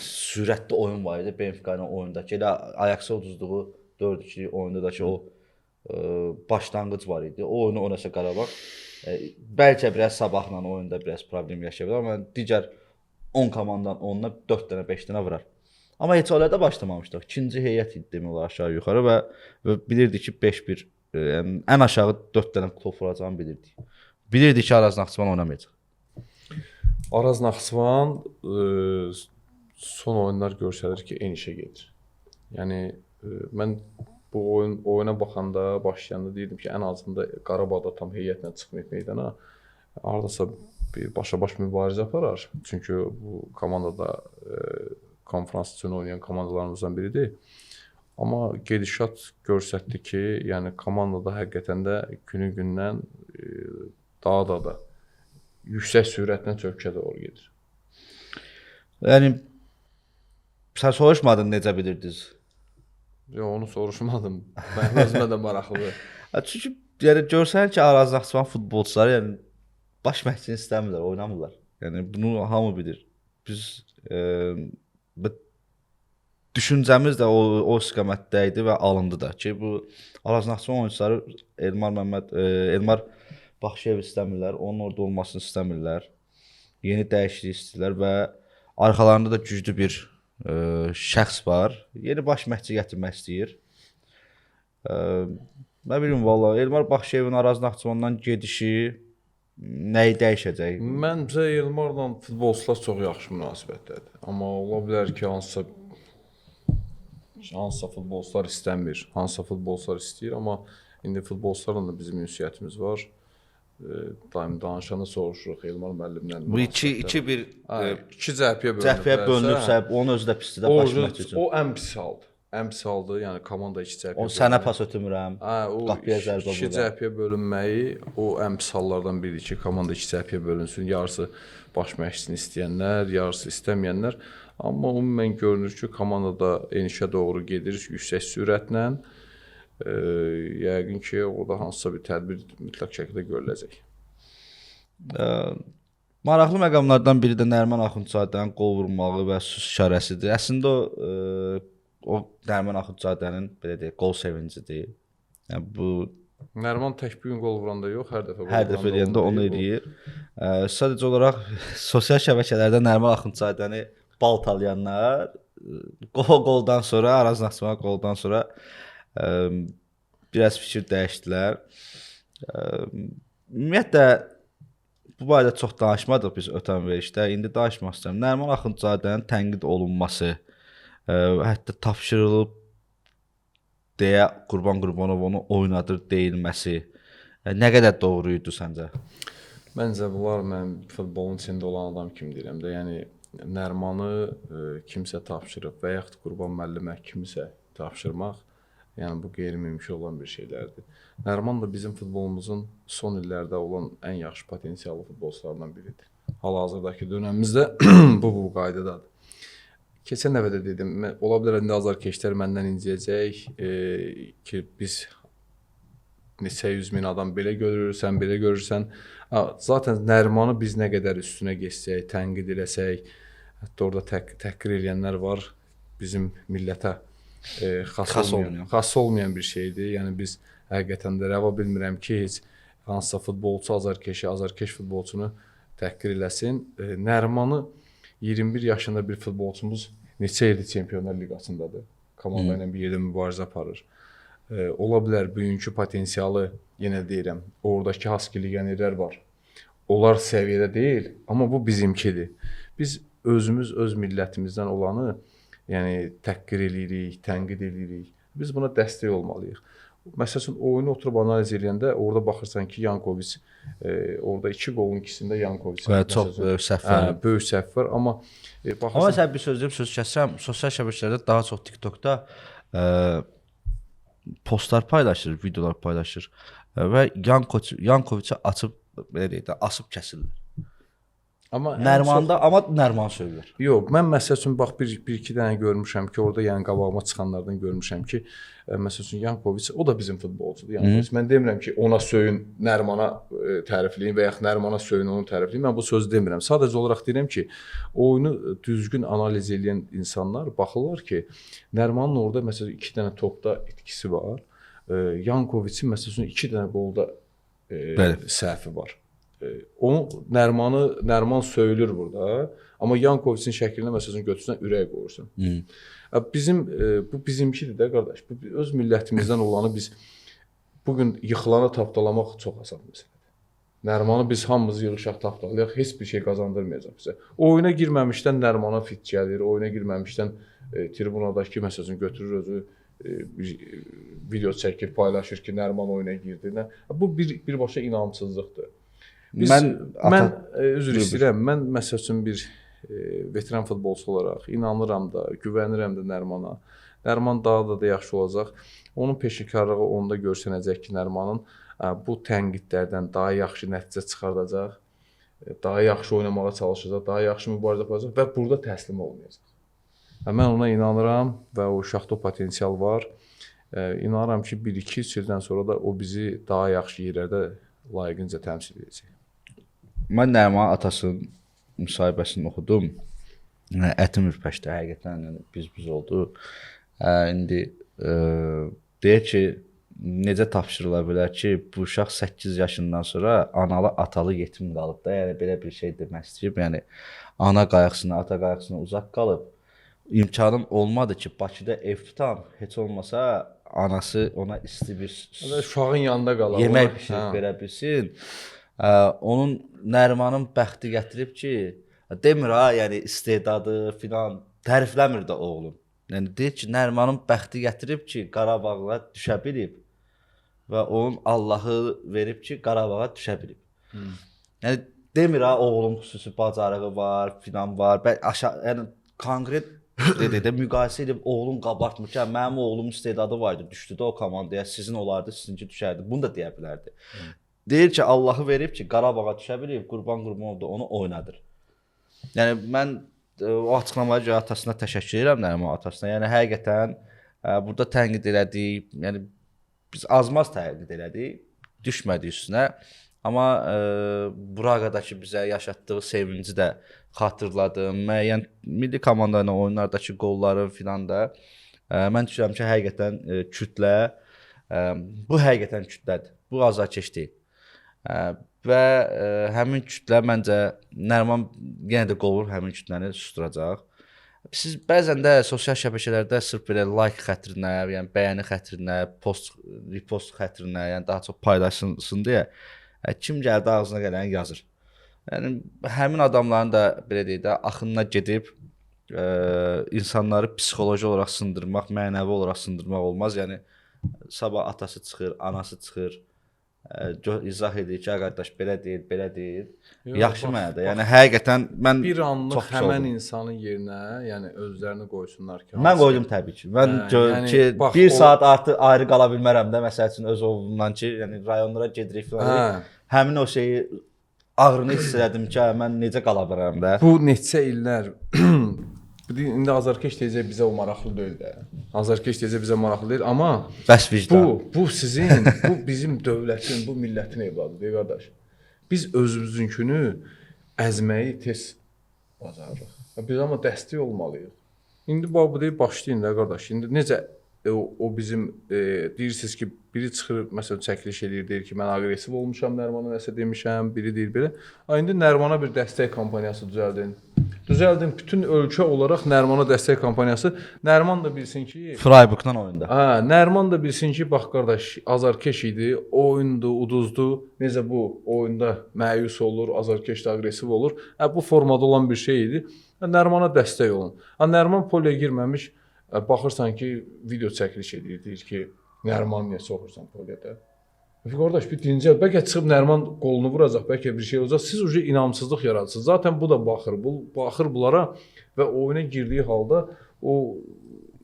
sürətli oyun var idi, Benfica ilə oyundakı, elə Ajax-a uduzduğu 4-2 oyunda da ki, o başlanğıc var idi. O oyunu oynasa Qarabağ, bəlkə biraz sabahla oyunda biraz problem yaşaya bilər, amma digər 10 komandanın 10-una 4 dənə, 5 dənə vurar. Amma heç elə də başlamamışdıq. İkinci heyət idi demək olar aşağı yuxarı və bilirdik ki 5-1, yəni ən aşağı 4 dənə top vuracağını bilirdik. Bilirdik ki Araz Naxçıvan oynamayacaq. Araz Naxçıvan son oyunlar göstərir ki, enişə gedir. Yəni mən bu oyuna baxanda, başlayanda deyirdim ki, ən azında Qarabağda tam heyətlə çıxmayıb meydana. Hardasa bir başa-baş mübarizə aparar. Çünki bu komandada konfrans üçün oynayan komandalarımızdan biridir. Amma gedişat göstərdi ki, yəni komandada həqiqətən də günü-gündən daha da yüksək sürətlə çöküşə doğru gedir. Yəni sən soruşmadın necə bilirdiniz? Yox, onu soruşmadım. Mənim özümə də maraqlıdır. Çünki yəni görsən ki, Araz Naxçıvan futbolçuları yəni baş məşqçini istəmirlər, oynamırlar. Yəni bunu hamı bilir. Biz düşüncəmiz də o istiqamətdə idi və alındı da ki, bu Araz Naxçıvan oyunçuları Elmar Baxşıyev istəmirlər, onun orada olmasını istəmirlər. Yeni dəyişiklik istəyirlər və arxalarında da güclü bir şəxs var. Yeni baş məşqçi gətirmək istəyir. Nə bilim valla, Elmar Baxşıyevin Araz Naxçıvandan gedişi nəyi dəyişəcək? Məncə Elmarla futbolçular çox yaxşı münasibətdədir. Amma ola bilər ki, hansısa futbolçular istəmir, hansısa futbolçular istəyir, amma indi futbolçularla da bizim ünsiyyətimiz var. Daim danışanda soruşuruq Elmar müəllimlə. Bu 2-1 iki cəbhəyə bölünübsə, onun özü də pisdir də baş məşqçi üçün. O ən pis haldır. Ən pis haldır, yəni komanda iki cəbhəyə. O sənə pas ötürmürəm. Qapıya zərbə vururam. İki cəbhəyə bölünməyi o ən pis hallardan biridir ki, komanda iki cəbhəyə bölünsün. Yarısı baş məşqçisini istəyənlər, yarısı istəməyənlər. Amma ümumən görünür ki, komandada enişə doğru gedir yüksək sürətlə. Yəqin ki, orada hansısa bir tədbir mütləq şəkildə görüləcək. Maraqlı məqamlardan biri də Nəriman Axundzadənin qol vurmağı və sus işarəsidir. Əslində o Nəriman Axundzadənin belə deyək, qol sevincidir. Yəni bu Nəriman tək bir gün qol vuranda yox, hər dəfə qol hər dəfə eləyəndə onu eləyir. Sadəcə olaraq sosial şəbəkələrdə Nəriman Axundzadəni baltalayanlar qoldan sonra, Araz Naxçıvan qoldan sonra biraz fikir dəyişdilər. Ümumiyyətlə bu barədə çox danışmadıq biz ötən verişdə. İndi danışmaq istəyirəm. Nəriman Axundzadənin tənqid olunması, hətta tapşırılıb deyə Qurban Qurbanov onu oynadır deyilməsi nə qədər doğru idi səncə? Məncə bunlar mən futbolun içində olan adam kimi deyirəm də. Yəni Nərimanı kimsə tapşırıb və yaxud Qurban müəllimə kimisə tapşırmaq, yəni bu qeyri-mümkün olan bir şeylərdir. Nəriman da bizim futbolumuzun son illərdə olan ən yaxşı potensiallı futbolçularından biridir. Hal-hazırdakı dönəmimizdə bu qaydadadır. Keçən dəfə də dedim, ola bilər indi azarkeşlər məndən inciyəcək ki, biz neçə yüz min adam belə görür, sən belə görürsən. Zaten Nərimanı biz nə qədər üstünə geçsək, tənqid eləsək, hətta orada təhqir eləyənlər var, bizim millətə xas olmayan bir şeydir. Yəni biz həqiqətən də rəva bilmirəm ki, heç hansısa futbolçu azarkeşi, azarkeş futbolçunu təhqir eləsin. Nərimanı 21 yaşında bir futbolçumuz neçə ildir Çempionlar Liqasındadır. Komanda ilə bir yerdə mübarizə aparır. Ola bilər bugünkü potensialı, yenə deyirəm, oradakı haski legionerlər var. Onlar səviyyədə deyil, amma bu bizimkidir. Biz özümüz öz millətimizdən olanı, yəni təhqir eləyirik, tənqid eləyirik. Biz buna dəstək olmalıyıq. Məsəl üçün oyunu oturub analiz eləyəndə orada baxırsan ki, Yankoviç orada 2 qolun ikisində Yankoviç. Və çox böyük səhv var. Hə, böyük səhv var, amma baxırsan. Amma sən bir söz deyim, söz kəsirəm. Sosial şəbəkələrdə daha çox TikTokda postlar paylaşır, videolar paylaşır və Yankoviçi açıb belə deyək də, asıb kəsirlər. Amma Nərmanda, amma Nərman söylür. Yox, mən məsəl üçün bax bir iki dənə görmüşəm ki, orada yəni qabağıma çıxanlardan görmüşəm ki, məsəl üçün Yankoviç, o da bizim futbolçudur. Yankoviç. Mən demirəm ki, ona söyün, Nərmana tərifləyin və yaxud Nərmana söyün, onu tərifləyin. Mən bu sözü demirəm. Sadəcə olaraq deyirəm ki, oyunu düzgün analiz edən insanlar baxırlar ki, Nərmanın orada məsəl üçün 2 dənə topda itkisi var. Yankoviçin məsəl üçün 2 dənə qolda səhvi var. Onun Nərman söyülür burada, amma Yankoviçin şəklinə məsəl üçün götürsən ürək qoyursan. Bizim bu bizimkidir də qardaş. Bu öz millətimizdən olanı biz bu gün yıxılanı tapdalamaq çox asan məsələdir. Nərmanı biz hamımız yığışaq tapdalayaq, heç bir şey qazandırmayacaq bizə. Oyuna girməmişdən Nərmana fit gəlir, oyuna girməmişdən tribunadakı məsəl üçün götürür özü bir video çəkir, paylaşır ki, Nərman oyuna girdi. Bu birbaşa inamsızlıqdır. Mən üzr istəyirəm, mən məsəl üçün bir veteran futbolçu olaraq inanıram da, güvənirəm də Nərmana. Nərman daha da yaxşı olacaq. Onun peşəkarlığı onda görsənəcək ki, Nərmanın bu tənqidlərdən daha yaxşı nəticə çıxardacaq, daha yaxşı oynamağa çalışacaq, daha yaxşı mübarizə aparacaq və burada təslim olmayacaq. Mən ona inanıram və o uşaqda o potensial var. İnanıram ki, 1-2-3 ildən sonra da o bizi daha yaxşı yerlərdə layiqincə təmsil edəcək. Mən Nərmanın atasının müsahibəsini oxudum. Ətim ürpəşdi, həqiqətən yəni, biz oldu. İndi deyir ki, necə tapşırıla bilər ki, bu uşaq 8 yaşından sonra analı atalı yetim qalıb da, yəni belə bir şey demək istəyib. Yəni ana qayğısına, ata qayğısına uzaq qalıb. İmkanım olmadı ki, Bakıda ev tutam, heç olmasa anası ona isti bir uşağın yanında qalar, yemək pişirib verə bilsin. Onun Nərmanın bəxti gətirib ki, demir ha, yəni istedadı filan tərifləmir də oğlum. Yəni deyir ki, Nərmanın bəxti gətirib ki, Qarabağla düşə bilib və onun Allahı verib ki, Qarabağa düşə bilib. Yəni demir ha, oğlum xüsusi bacarığı var, filan var. Aşağı, yəni konkret dedi də müqayisə edib oğlum qabartmır ki, mənim oğlumun istedadı var idi, düşdü də o komandaya, sizin olardı, sizinki düşərdi. Bunu da deyə bilərdi. Deyir ki, Allahı verib ki, Qarabağa düşə bilib, Qurban Qurbanov da onu oynadır. Yəni mən o açıqlamaya görə atasına təşəkkür edirəm, Nərman atasına. Yəni həqiqətən burada tənqid elədik, yəni biz azmaz tənqid elədik, düşmədik üstünə. Amma Braqadakı bizə yaşatdığı sevinci də xatırladım. Müəyyən milli komanda ilə oyunlardakı qolların filan da mən düşünürəm ki, həqiqətən kütlə, bu həqiqətən kütlədir. Bu azarkeş deyil. Və həmin kütlə məncə Nərman yenə də qovur, həmin kütləni susturacaq. Siz bəzən də sosial şəbəkələrdə sırf belə like xətrinə, yəni bəyəni xətrinə, post, repost xətrinə, yəni daha çox paylaşılsın deyə kim gəldi ağzına gələni yazır. Yəni həmin adamların da belə deyək də axınına gedib insanları psixoloji olaraq sındırmaq, mənəvi olaraq sındırmaq olmaz. Yəni sabah atası çıxır, anası çıxır, izah edir ki, qardaş belə deyil, belə deyil. Yox, yaxşı mənada. Yəni həqiqətən mən bir anlıq həmən insanın yerinə, yəni özlərini qoysunlar ki. Mən qoydum təbii ki. Mən yəni, ki bax, bir saat artıq ayrı qala bilmərəm də, məsəl üçün öz oğlumdan ki, yəni rayonlara gedirik falan. Həmin o şeyi ağrını hiss elədim ki, mən necə qala bilərəm də. Bu neçə illər İndi azarkeş deyəcək bizə o maraqlı deyil də. Azarkeş deyəcək bizə maraqlı deyil, amma bəs vicdan. Bu sizin, bu bizim dövlətin, bu millətin evladıdır qardaş. Biz özümüzünkünü əzməyi tez bacarırıq. Biz amma dəstək olmalıyıq. İndi bu deyib başlayın da qardaş. İndi necə o bizim deyirsiniz ki, biri çıxır məsələn çəkiliş eləyir, deyir ki, mən aqressiv olmuşam, Nərmana nəsə demişəm, biri deyir belə. Ay indi Nərmana bir dəstək kampaniyası düzəldin. Düzəldin bütün ölkə olaraq Nərmana dəstək kampaniyası. Nərman da bilsin ki, Freiburgla oyunda. Hə, Nərman da bilsin ki, bax qardaş, azarkeş idi, oyundu, uduzdu. Necə bu oyunda məyus olur, azarkeş də aqressiv olur. Hə, bu formada olan bir şey idi. Hə, Nərmana dəstək olun. Hə, Nərman polya girməmiş, baxırsan ki, video çəkiliş edir, deyir ki, Nərman niyə soxursan polyada? Qardaş, bir dincəl, bəlkə çıxıb Nərman qolunu vuracaq, bəlkə bir şey olacaq. Siz uca inamsızlıq yaradırsınız. Zaten bu da baxır, bu baxır bunlara və oyuna girdiyi halda o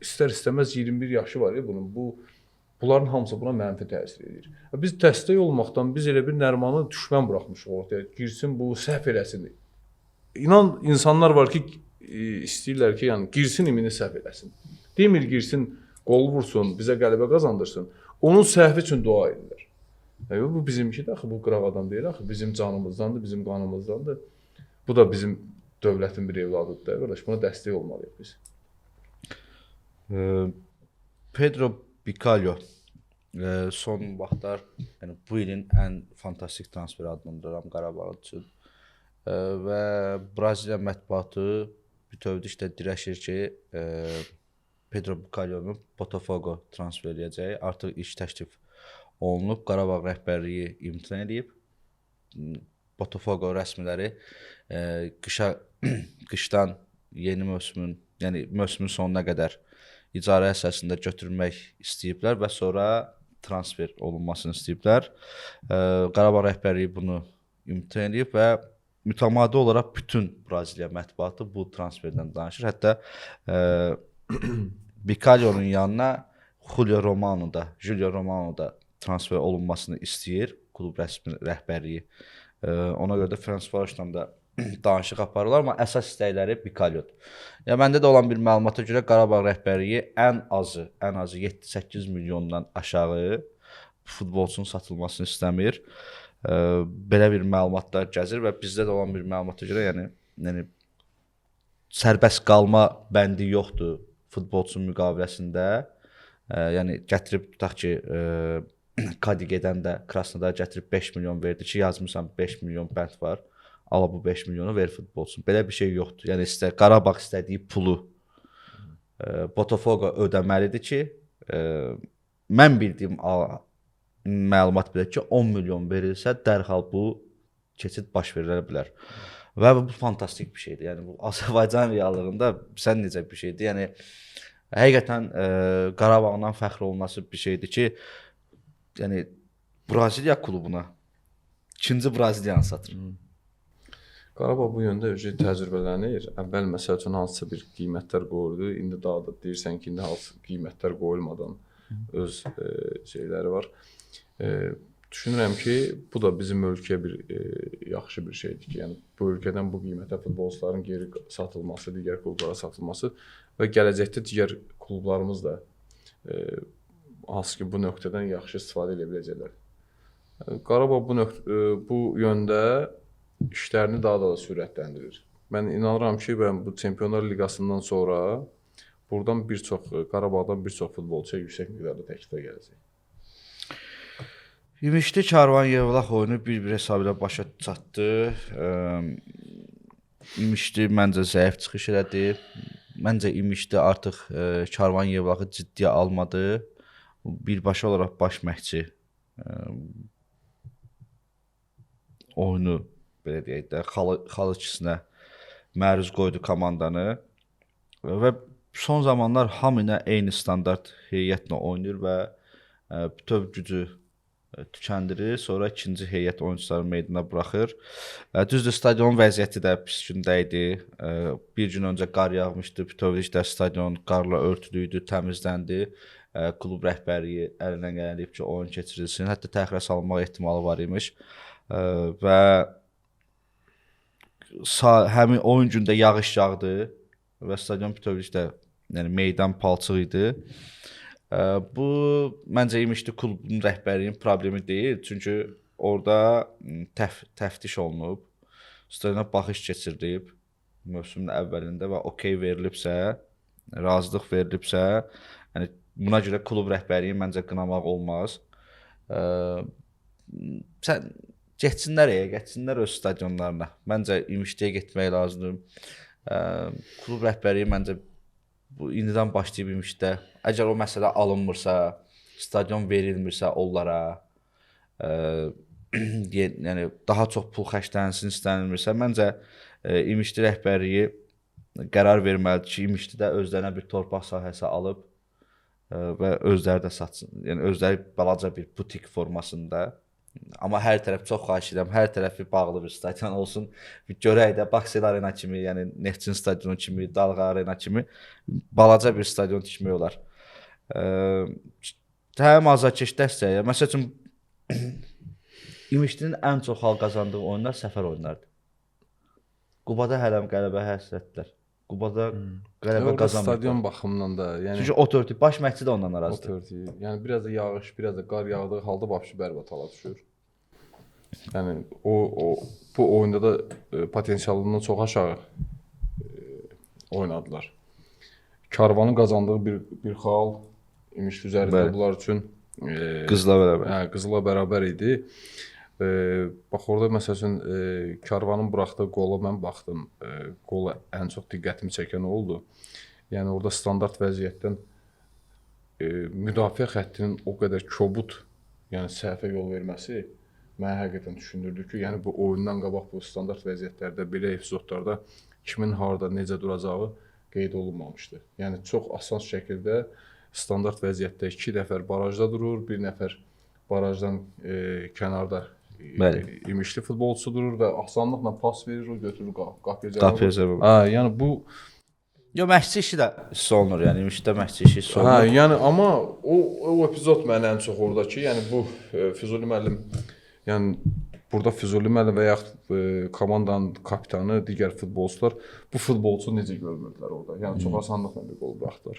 istər-istəməz 21 yaşı var ya bunun. Bunların hamısı buna mənfi təsir edir. Biz dəstək olmaqdan biz elə bir Nərmanı düşmən buraxmışıq ortaya. Girsin bu, səhv eləsin. İnan insanlar var ki, istəyirlər ki, yəni girsin imini səhv eləsin. Demir girsin, qol vursun, bizə qələbə qazandırsın. Onun səhvi üçün dua edirlər. Yəni, bu bizimki də axı, bu qıraq adam deyil axı, bizim canımızdandır, bizim qanımızdandır. Bu da bizim dövlətin bir evladıdır da, qardaş, buna dəstək olmalıyıq biz. Pedro Bicalho son vaxtlar, yəni bu ilin ən fantastik transferi adlandırıram Qarabağ üçün. Və Braziliya mətbuatı bütövlükdə dirəşir ki, Pedro Bicalhonu Botafogo transfer eləyəcək. Artıq iş təklif olunub. Qarabağ rəhbərliyi imtina edib. Botafogo rəsmiləri qışdan yeni mövsümün, yəni mövsümün sonuna qədər icarə əsasında götürmək istəyiblər və sonra transfer olunmasını istəyiblər. Qarabağ rəhbərliyi bunu imtina edib və mütəmadi olaraq bütün Braziliya mətbuatı bu transferdən danışır. Hətta Bicalho'nun yanına Julio Romano da transfer olunmasını istəyir klub rəsmi rəhbərliyi. Ona görə də Ferencvarosla da danışıq aparırlar, amma əsas istəkləri Bicalho'dur. Yəni məndə də olan bir məlumata görə Qarabağ rəhbərliyi ən azı 7-8 milyondan aşağı futbolçunun satılmasını istəmir. Belə bir məlumatlar gəzir və bizdə də olan bir məlumata görə, yəni sərbəst qalma bəndi yoxdur futbolçunun müqaviləsində. Yəni gətirib tutaq ki, Kadi gedəndə Krasnodar gətirib 5 milyon verdi ki, yazmısan 5 milyon bənd var. Ala bu 5 milyonu ver futbolçun. Belə bir şey yoxdur. Yəni Qarabağ istədiyi pulu Botafogo ödəməlidir ki, mən bildiyim məlumat belə ki, 10 milyon verilsə dərhal bu keçid baş verilə bilər. Və bu fantastik bir şeydir. Yəni bu Azərbaycan reallığında sən necə bir şeydir. Yəni həqiqətən Qarabağdan fəxr olunası bir şeydir ki, yəni Braziliya klubuna ikinci Braziliyanı satır. Qarabağ bu yöndə təcrübələnir. Əvvəl məsəl üçün hansısa bir qiymətlər qoyuldu. İndi daha da deyirsən ki, indi hansı qiymətlər qoyulmadan öz şeyləri var. Düşünürəm ki, bu da bizim ölkəyə bir yaxşı bir şeydir ki, yəni bu ölkədən bu qiymətə futbolçuların geri satılması, digər klublara satılması və gələcəkdə digər klublarımız da hansı ki bu nöqtədən yaxşı istifadə edə biləcəklər. Qarabağ bu yöndə işlərini daha da sürətləndirir. Mən inanıram ki, mən bu Çempionlar Liqasından sonra buradan bir çox Qarabağdan bir çox futbolçuya yüksək miqdarda təkliflər gələcək. İmişli Karvan Yevlax oyunu bir-bir hesab ilə başa çatdı. İmişli məncə zəif çıxış elədi. Məncə İmişli artıq Karvan Yevlaxı ciddiyə almadı. Birbaşa olaraq baş məşqçi oyunu belə deyək də xal ikisinə məruz qoydu komandanı və son zamanlar hamı ilə eyni standart heyətlə oynayır və bütöv gücü tükəndirir, sonra ikinci heyət oyunçuları meydana buraxır. Düzdür, stadionun vəziyyəti də pis gündə idi. Bir gün öncə qar yağmışdı, bütövlükdə stadion qarla örtülü idi, təmizləndi. Klub rəhbərliyi əlindən gələn edib ki, oyun keçirilsin. Hətta təxirə salınmaq ehtimalı var imiş. Və həmin oyun gündə yağış yağdı. və stadion bütövlükdə, yəni meydan palçıq idi. Bu məncə İmişli klubunun rəhbərliyinin problemi deyil, çünki orada təftiş olunub, stadiona baxış keçirilib mövsümün əvvəlində və okey verilibsə, razılıq verilibsə, yəni buna görə klub rəhbərliyi məncə qınamaq olmaz. Sən getsinlər, getsinlər öz stadionlarına. Məncə İmişliyə getmək lazımdır. Klub rəhbərliyi məncə bu indidən başlayıb İmişlidə, əgər o məsələ alınmırsa, stadion verilmirsə onlara, yəni daha çox pul xərclənsin istənilmirsə, məncə İmişli rəhbərliyi qərar verməlidir ki, İmişlidə özlərinə bir torpaq sahəsi alıb və özləri də satsın. Yəni özləri balaca bir butik formasında. Amma hər tərəf, çox xahiş edirəm, hər tərəfi bağlı bir stadion olsun. Bir görək də Baksel Arena kimi, yəni Neftçinin stadionu kimi, Dalğa Arena kimi balaca bir stadion tikmək olar. Həm azarkeş dəstəyə. Məsəl üçün İmişlinin ən çox xal qazandığı oyunlar səfər oyunlarıdır. Qubada hələm qələbə həsrətdilər. Qubada qələbə qazanmırlar. Stadion baxımından da, yəni çünki o törtü baş məşqçi də ondan narazıdır. O törtü. Yəni biraz da yağış, biraz da qar yağdığı halda vəbşi bərbad hala düşür. Yəni o bu oyunda da potensialından çox aşağı oynadılar. Karvanın qazandığı bir xal İmişli üzərində bunlar üçün Qızla bərabər. Hə, Qızla bərabər idi. Bax orada məsəl üçün Karvanın buraxdığı qola mən baxdım. Qola ən çox diqqətimi çəkən oldu. Yəni orada standart vəziyyətdən müdafiə xəttinin o qədər kobud, yəni səhvə yol verməsi mənə həqiqətən düşündürdü ki, yəni bu oyundan qabaq bu standart vəziyyətlərdə, belə epizodlarda kimin harda, necə duracağı qeyd olunmamışdı. Yəni çox asan şəkildə standart vəziyyətdə 2 nəfər barajda durur, 1 nəfər barajdan kənarda İmişli futbolçusu durur və asanlıqla pas verir, o götürür qapıya cavab. Hə, yəni bu yo məşqçi işi də hiss olunur, yəni İmişlidə məşqçi işi hiss olunur. Hə, yəni amma o epizod mənə ən çox oradakı, yəni bu Füzuli müəllim, yəni burada Füzuli müəllim və yaxud komandanın kapitanı, digər futbolçular bu futbolçu necə görmürdülər orada. Yəni çox asanlıqla bir qol buraxdılar.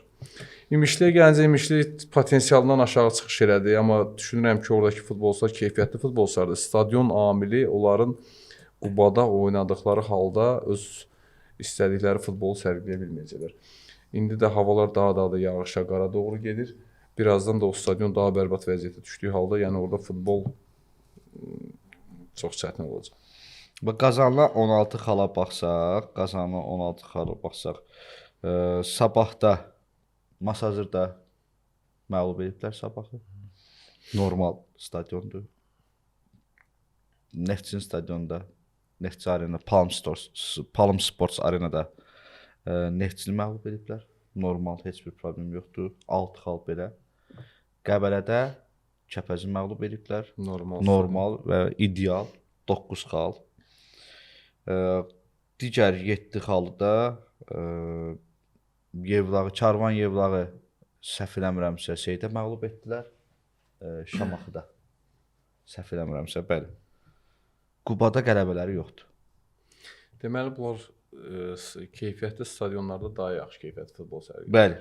İmişliyə gəlincə İmişli potensialından aşağı çıxış elədi, amma düşünürəm ki, oradakı futbolçular keyfiyyətli futbolçulardır. Stadion amili onların Qubada oynadıqları halda öz istədikləri futbolu sərgiləyə bilməyəcəklər. İndi də havalar daha da yağışa, qara doğru gedir. Birazdan da o stadion daha bərbad vəziyyətə düşdüyü halda, yəni orada futbol çox çətin olacaq. Bax qazanılan 16 xala baxsaq, qazanılan 16 xala baxsaq, Sabahda Masazırda məğlub ediblər Sabahı. Normal stadiondur. Neftçinin stadionunda, Neftçi Arena, Palm Sports Arenada Neftçini məğlub ediblər. Normal, heç bir problem yoxdur. 6 xal belə. Qəbələdə Kəpəzi məğlub ediblər. Normal və ideal 9 xal. Digər 7 xalı da Yevlağı, Karvan Yevlağı səhv eləmirəmsə şeydə məğlub etdilər. Şamaxıda. Səhv eləmirəmsə, bəli. Qubada qələbələri yoxdur. Deməli bunlar keyfiyyətli stadionlarda daha yaxşı keyfiyyətli futbol sərgiləyir. Bəli.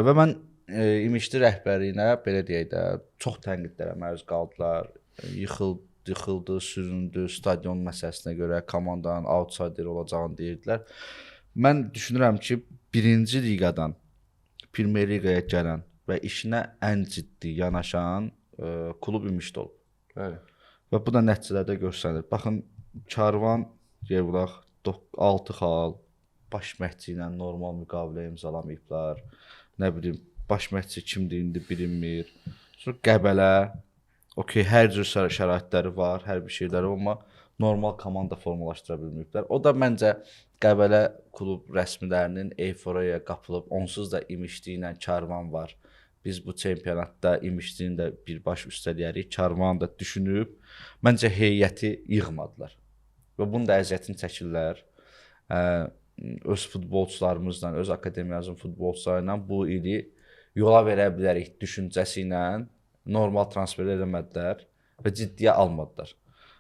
Və mən İmişli rəhbərliyinə belə deyək də, çox tənqidlərə məruz qaldılar. Yıxıldı, süründü, stadion məsələsinə görə komandanın outsider olacağını deyirdilər. Mən düşünürəm ki, birinci liqadan Premyer Liqaya gələn və işinə ən ciddi yanaşan klub İmişli olub. Bəli. Və bu da nəticələrdə göstərilir. Baxın, Karvan Yevlax 6 xal, baş məşqçi ilə normal müqavilə imzalamayıblar. Nə bilim, baş məşqçi kimdir indi bilinmir. Sonra Qəbələ, okey, hər cür şəraitləri var, hər bir şeyləri, amma normal komanda formalaşdıra bilməyiblər. O da məncə Qəbələ klub rəsmilərinin eyforaya qapılıb, onsuz da İmişli ilə Karvan var. Biz bu çempionatda İmişlini də birbaş üstələyərik, Karvanı da düşünüb, məncə heyəti yığmadılar. Və bunun da əziyyətini çəkirlər. Öz futbolçularımızla, öz akademiyamızın futbolçuları ilə bu ili yola verə bilərik düşüncəsi ilə normal transfer eləmədilər və ciddiyə almadılar.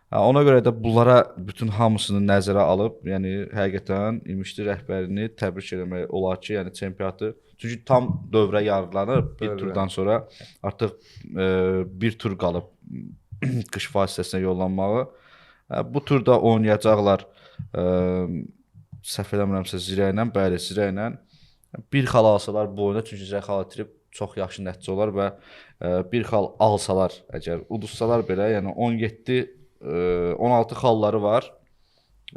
Ona görə də bunlara bütün hamısını nəzərə alıb, yəni həqiqətən İmişli rəhbərini təbrik eləmək olar ki, yəni çempionatı, çünki tam dövrə yarılanır, bir Bəli. turdan sonra artıq bir tur qalıb qış fasiləsinə yollanmağı. Bu turda oynayacaqlar, səhv eləmirəmsə Zirə ilə, bəli, Zirə ilə bir xal alsalar bu oyunda, çünki Zirə xal itirib çox yaxşı nəticə olar və bir xal alsalar, əgər uduzsalar belə, yəni 17 16 xalları var.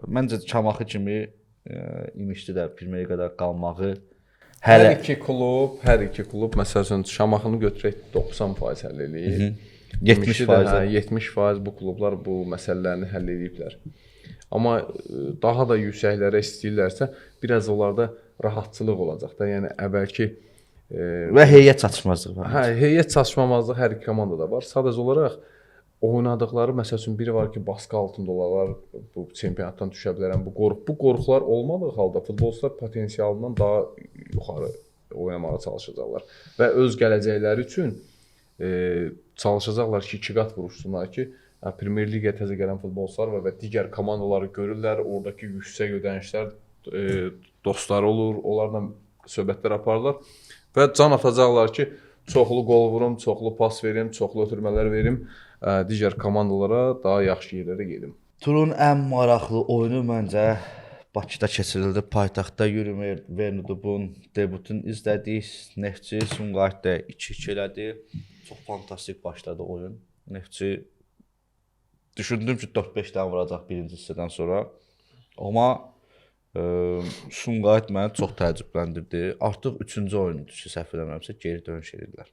Məncə Şamaxı kimi İmişli də Premyer Liqada qalmağı Hər hələ iki klub, məsəl üçün Şamaxını götürək 90% həll eləyib. 70%. Hə, 70% bu klublar bu məsələlərini həll eləyiblər. Amma daha da yüksəklərə istəyirlərsə, biraz onlarda rahatçılıq olacaq da. Yəni əvvəlki və heyət çatışmazlığı var. Hə, heyət çatışmamazlığı hər iki komandada var. Sadəcə olaraq oynadıqları, məsəl üçün biri var ki, baskı altında olarlar, bu çempionatdan düşə bilərəm, bu qorxu, bu qorxular olmadığı halda futbolçular potensialından daha yuxarı oynamağa çalışacaqlar və öz gələcəkləri üçün çalışacaqlar ki, iki qat vuruşsunlar ki, Premyer Liqaya təzə gələn futbolçular var və digər komandaları görürlər, oradakı yüksək ödənişlər dostları olur, onlarla söhbətlər aparırlar və can atacaqlar ki, çoxlu qol vurum, çoxlu pas verim, çoxlu ötürmələr verim, digər komandalara daha yaxşı yerlərə gedim. Turun ən maraqlı oyunu məncə Bakıda keçirildi. Paytaxtda Yuri Vernudubun debutunu izlədik. Neftçi Sumqayıtda 2-2 elədi. Çox fantastik başladı oyun. Neftçi düşündüm ki 4-5 dənə vuracaq birinci hissədən sonra. Amma Sumqayıt məni çox təəccübləndirdi. Artıq 3-cü oyundur ki, səhv eləmirəmsə geri dönüş edirlər.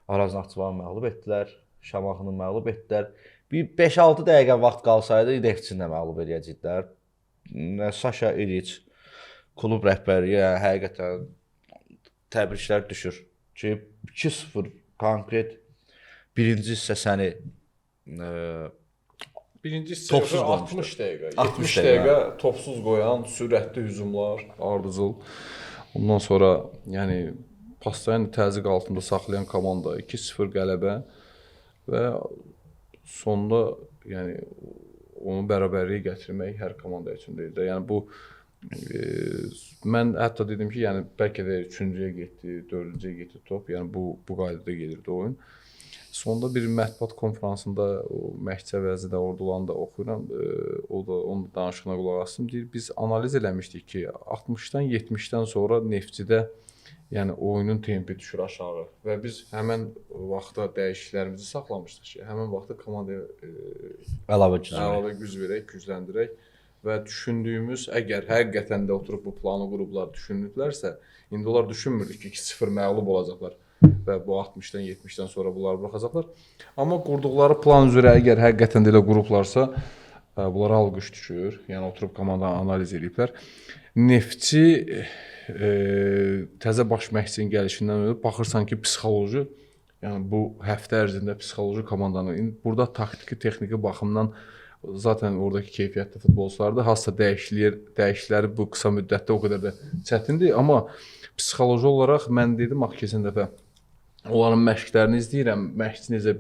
Araz Naxçıvanı məğlub etdilər, Şamaxını məğlub etdilər. Bir 5-6 dəqiqə vaxt qalsaydı Neftçini də məğlub eləyəcəkdilər. Saşa İliç klub rəhbəri, yəni həqiqətən təbriklər düşür ki, 2-0 konkret birinci hissə səni birinci hissə topsuz qoymuşdu. 60 dəqiqə, 60 70 dəqiqə topsuz qoyan sürətli hücumlar ardıcıl. Ondan sonra yəni pasların təzyiq altında saxlayan komanda 2-0 qələbə və sonda yəni onu bərabərliyə gətirmək hər komanda üçün deyil də. Yəni bu mən hətta dedim ki, yəni bəlkə də 3-cüyə getdi, 4-cüyə getdi top. Yəni bu qaydada gedirdi oyun. Sonda bir mətbuat konfransında o məşqçi əvəzi də orada olanı da oxuyuram. O da onun danışığına qulaq asdım. Deyir, biz analiz eləmişdik ki, 60-dan 70-dən sonra Neftçidə yəni oyunun tempi düşür aşağı və biz həmən vaxtda dəyişikliklərimizi saxlamışdıq ki, həmən vaxtda komandaya əlavə güc verək, gücləndirək və düşündüyümüz, əgər həqiqətən də oturub bu planı qurublar, düşünüblərsə, indi onlar düşünmürdük ki, 2-0 məğlub olacaqlar və bu 60-dan 70-dən sonra bunları buraxacaqlar. Amma qurduqları plan üzrə əgər həqiqətən də elə qurublarsa, bunlara alqış düşür. Yəni oturub komandanı analiz ediblər. Neftçi təzə baş məşqçinin gəlişindən ötürü baxırsan ki, psixoloji, yəni bu həftə ərzində psixoloji komandanı indi burada taktiki, texniki baxımdan zaten oradakı keyfiyyətli futbolçulardır. Hansısa dəyişiklikləri bu qısa müddətdə o qədər də çətindir, amma psixoloji olaraq mən dedim axı keçən dəfə onların məşqlərini izləyirəm. Məşqçi necə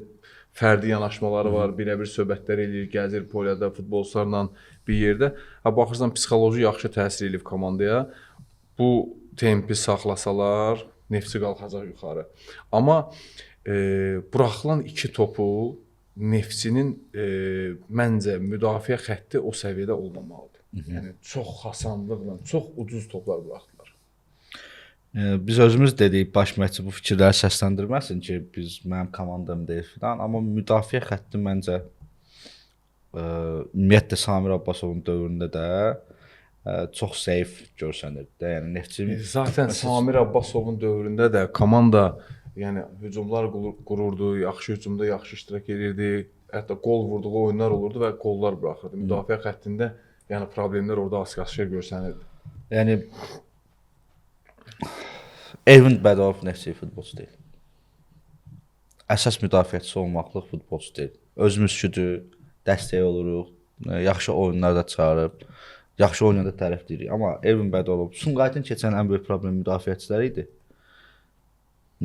fərdi yanaşmaları var, birəbir söhbətlər eləyir, gəzir polyada futbolçularla bir yerdə. Ha baxırsan psixoloji yaxşı təsir eləyib komandaya. Bu tempi saxlasalar, Neftçi qalxacaq yuxarı. Amma buraxılan iki topu Neftçinin məncə müdafiə xətti o səviyyədə olmamalıdır. Yəni çox asanlıqla, çox ucuz toplar buraxdılar. Biz özümüz dedik, baş məşqçi bu fikirləri səsləndirməsin ki, biz mənim komandam deyil filan, amma müdafiə xətti məncə ümumiyyətlə Samir Abbasovun dövründə də çox zəif görsənirdi də. Yəni Neftçi zaten Samir Abbasovun dövründə də komanda yəni hücumlar qururdu, yaxşı hücumda yaxşı iştirak edirdi, hətta qol vurduğu oyunlar olurdu və qollar buraxırdı. Müdafiə xəttində yəni problemlər orada aşkar görsənirdi. Yəni Elvin Bədalov Neftçi futbolçu deyil. Əsas müdafiəçisi olmaqlıq futbolçu deyil. Özümüzküdür, dəstək oluruq, yaxşı oyunlar da çıxarıb, yaxşı oynayanda tərəf deyirik. Amma Elvin Bədalov, Sumqayıtın keçən ən böyük problemi müdafiəçiləri idi.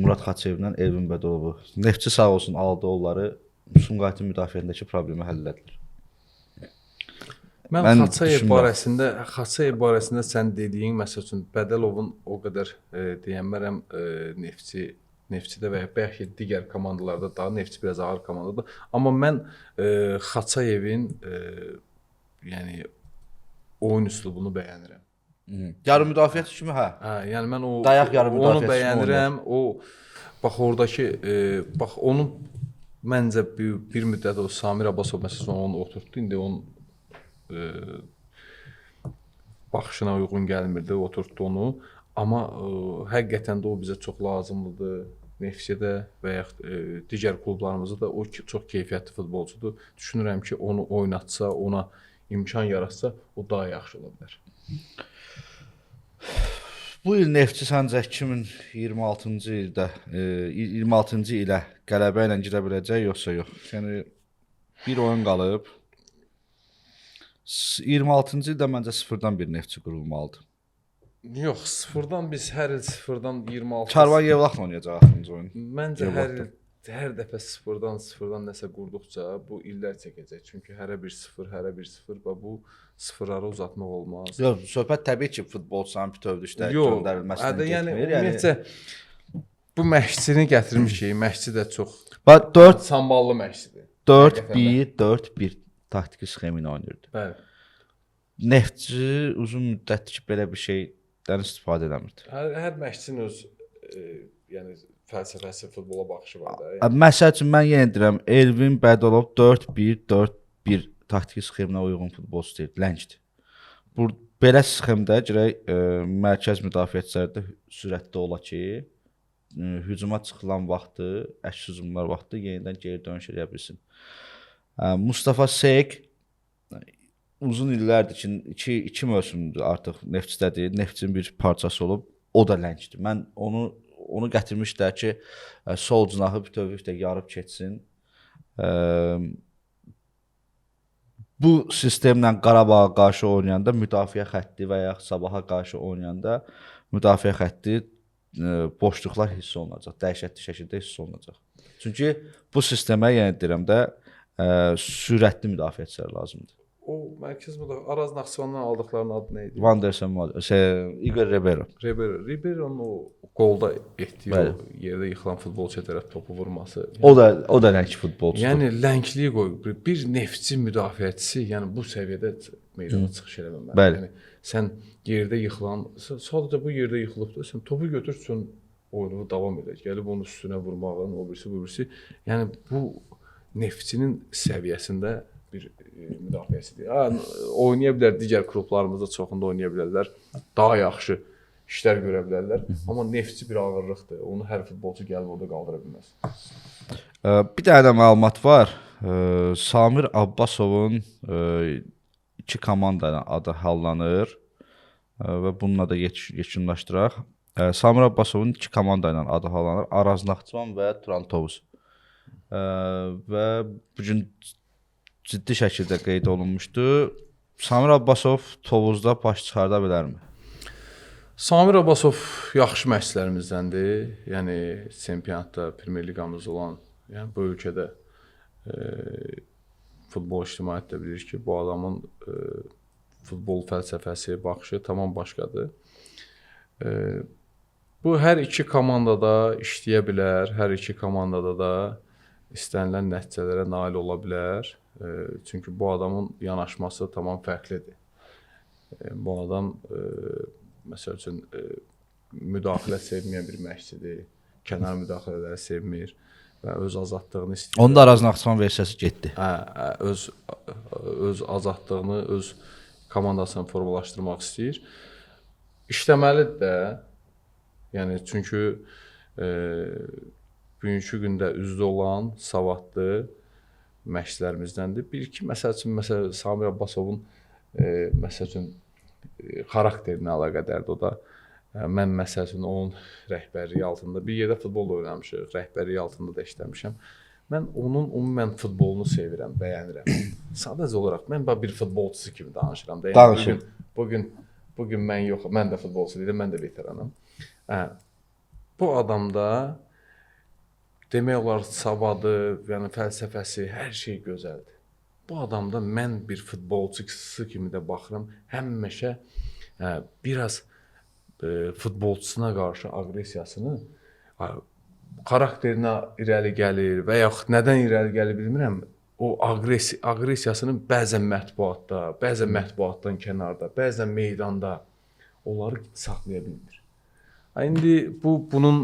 Murad Xaçıyevlə Elvin Bədalovu. Neftçi sağ olsun aldı onları. Sumqayıtın müdafiəsindəki problemi həll elədilər. Mən Xaçayev barəsində sən dediyin, məsəl üçün Bədəlovun o qədər deyənmərəm Neftçidə və ya bəlkə digər komandalarda daha Neftçi biraz ağır komandadır. Amma mən Xaçayevin yəni oyun üslubunu bəyənirəm. Yarım müdafiəçi kimi hə. Hə, yəni mən o dayaq yarım müdafiəçi onu bəyənirəm. O bax oradakı bax onun məncə bir müddət o Samir Abbasov məsələn onu oturtdu. İndi onun baxışına uyğun gəlmirdi, oturtdu onu. Amma həqiqətən də o bizə çox lazımlıdır. Neftçidə və yaxud digər klublarımızda da o çox keyfiyyətli futbolçudur. Düşünürəm ki, onu oynatsa, ona imkan yaratsa, o daha yaxşı ola bilər. Bu il Neftçi səncə 2026-cı ildə 26-cı ilə qələbə ilə girə biləcək yoxsa yox? Yəni bir oyun qalıb. 26-cı ildə məncə sıfırdan bir Neftçi qurulmalıdır. Yox, sıfırdan biz hər il sıfırdan 26. Karvan Yevlaxla oynayacaq axırıncı oyun. Məncə hər dəfə sıfırdan nəsə qurduqca bu illər çəkəcək. Çünki hərə bir sıfır, hərə bir sıfır və bu sıfırları uzatmaq olmaz. Yox, söhbət təbii ki, futbolçuların bütövlükdə göndərilməsindən getmir. Yəni ümumiyyətcə bu məşqçini gətirmişik. Məşqçi də çox Bax 4 samballı məşqçidir. 4-1-4-1 taktiki sxemi ilə oynayırdı. Bəli. Neftçi uzun müddətdir ki, belə bir şeydən istifadə eləmirdi. Hər məşqçinin öz yəni fəlsəfəsi, futbola baxışı var da. Yəni. Məsəl üçün mən yenə deyirəm, Elvin Bədəlov 4-1-4-1 taktiki sxeminə uyğun futbolçu deyil, ləngdir. Bu belə sxemdə gərək mərkəz müdafiəçiləri də sürətli ola ki, hücuma çıxılan vaxtı, əks hücumlar vaxtı yenidən geri dönüş eləyə bilsin. Mustafa Seyk uzun illərdir ki, iki mövsümdür artıq Neftçidədir, Neftçinin bir parçası olub, o da ləngdir. Mən onu gətirmişlər ki, sol cinahı bütövlükdə yarıb keçsin. Bu sistemlə Qarabağa qarşı oynayanda müdafiə xətti və ya Sabaha qarşı oynayanda müdafiə xətti boşluqlar hiss olunacaq, dəhşətli şəkildə hiss olunacaq. Çünki bu sistemə, yəni deyirəm də, sürətli müdafiəçilər lazımdır. O mərkəz müdafiə Araz Naxçıvandan aldıqlarının adı nə idi? Vanderson, Igor Ribeiro. Ribeiro'nun o qolda etdiyi o yerdə yıxılan futbolçuya tərəf topu vurması. Yəni, o da ləng futbolçudur. Yəni ləngliyi qoy. Bir Neftçi müdafiəçisi, yəni bu səviyyədə meydana çıxış eləməməlidir. Bəli. Yəni sən yerdə yıxılan, sadəcə bu yerdə yıxılıbdır, sən topu götürsən, oyunu davam edək. Gəlib onun üstünə vurmağın, o birisi, bu birisi. Yəni bu Neftçinin səviyyəsində bir müdafiəsidir. Oynaya bilər, digər klublarımızda çoxunda oynaya bilərlər. Daha yaxşı işlər görə bilərlər. Amma Neftçi bir ağırlıqdır. Onu hər futbolçu gəlib orada qaldıra bilməz. Bir dənə də məlumat var. Samir Abbasovun iki komanda ilə adı hallanır və bununla da yekunlaşdıraq. Samir Abbasovun iki komanda ilə adı hallanır. Araz Naxçıvan və Turan Tovuz. Və bugün ciddi şəkildə qeyd olunmuşdu. Samir Abbasov Tovuzda baş çıxarda bilərmi? Samir Abbasov yaxşı məşqçilərimizdəndir. Yəni çempionatda, Premyer Liqamız olan, yəni bu ölkədə futbol ictimaiyyəti də bilir ki, bu adamın futbol fəlsəfəsi, baxışı tamam başqadır. Bu hər iki komandada işləyə bilər, hər iki komandada da istənilən nəticələrə nail ola bilər. Çünki bu adamın yanaşması tamam fərqlidir. Bu adam məsəl üçün müdaxilə sevməyən bir məşqçidir, kənar müdaxilələri sevmir və öz azadlığını istəyir. Onda Araz Naxçıvan versiyası getdi. Hə, öz azadlığını, öz komandasını formalaşdırmaq istəyir. İşləməlidir də. Yəni çünki bugünkü gündə üzdə olan savadlı məşqçilərimizdəndir. Bir iki məsəl üçün, məsələn Samir Abbasovun məsəl üçün xarakterinə əlaqədardır o da. Mən məsəl üçün onun rəhbərliyi altında bir yerdə futbol da oynamışıq, rəhbərliyi altında da işləmişəm. Mən onun ümumən futbolunu sevirəm, bəyənirəm. Sadəcə olaraq mən bir futbolçusu kimi danışıram da. Yəni, bugün mən yox, mən də futbolçu deyiləm, mən də veteranam. Bu adamda Demək olar savadı, yəni fəlsəfəsi, hər şey gözəldir. Bu adamda mən bir futbolçusu kimi də baxıram, həmişə biraz futbolçusuna qarşı aqressiyasını, xarakterinə irəli gəlir və yaxud nədən irəli gəlir bilmirəm. O aqressiyasını bəzən mətbuatda, bəzən mətbuatdan kənarda, bəzən meydanda onları saxlaya bilmir. İndi bu bunun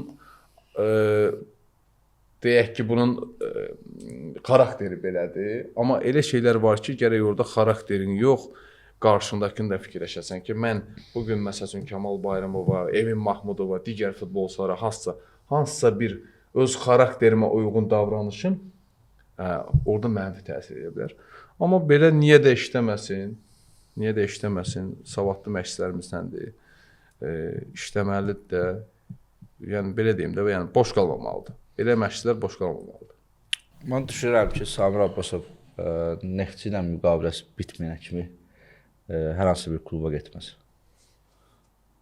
deyək ki, bunun xarakteri belədir, amma elə şeylər var ki, gərək orada xarakterin yox, qarşındakını da fikirləşəsən ki, mən bu gün məsəl üçün Kamal Bayramova, Emin Mahmudova, digər futbolçulara hansısa bir öz xarakterimə uyğun davranışım orada mənfi təsir edə bilər. Amma belə niyə də işləməsin? Niyə də işləməsin? Savadlı məşqçilərimizdəndir. İşləməlidir də. Yəni belə deyim də, yəni boş qalmamalıdır. Elə məşqçilər boş qalmamalıdır. Mən düşünürəm ki, Samir Abbasov Neftçi ilə müqaviləsi bitməyənə kimi hər hansı bir kluba getməz.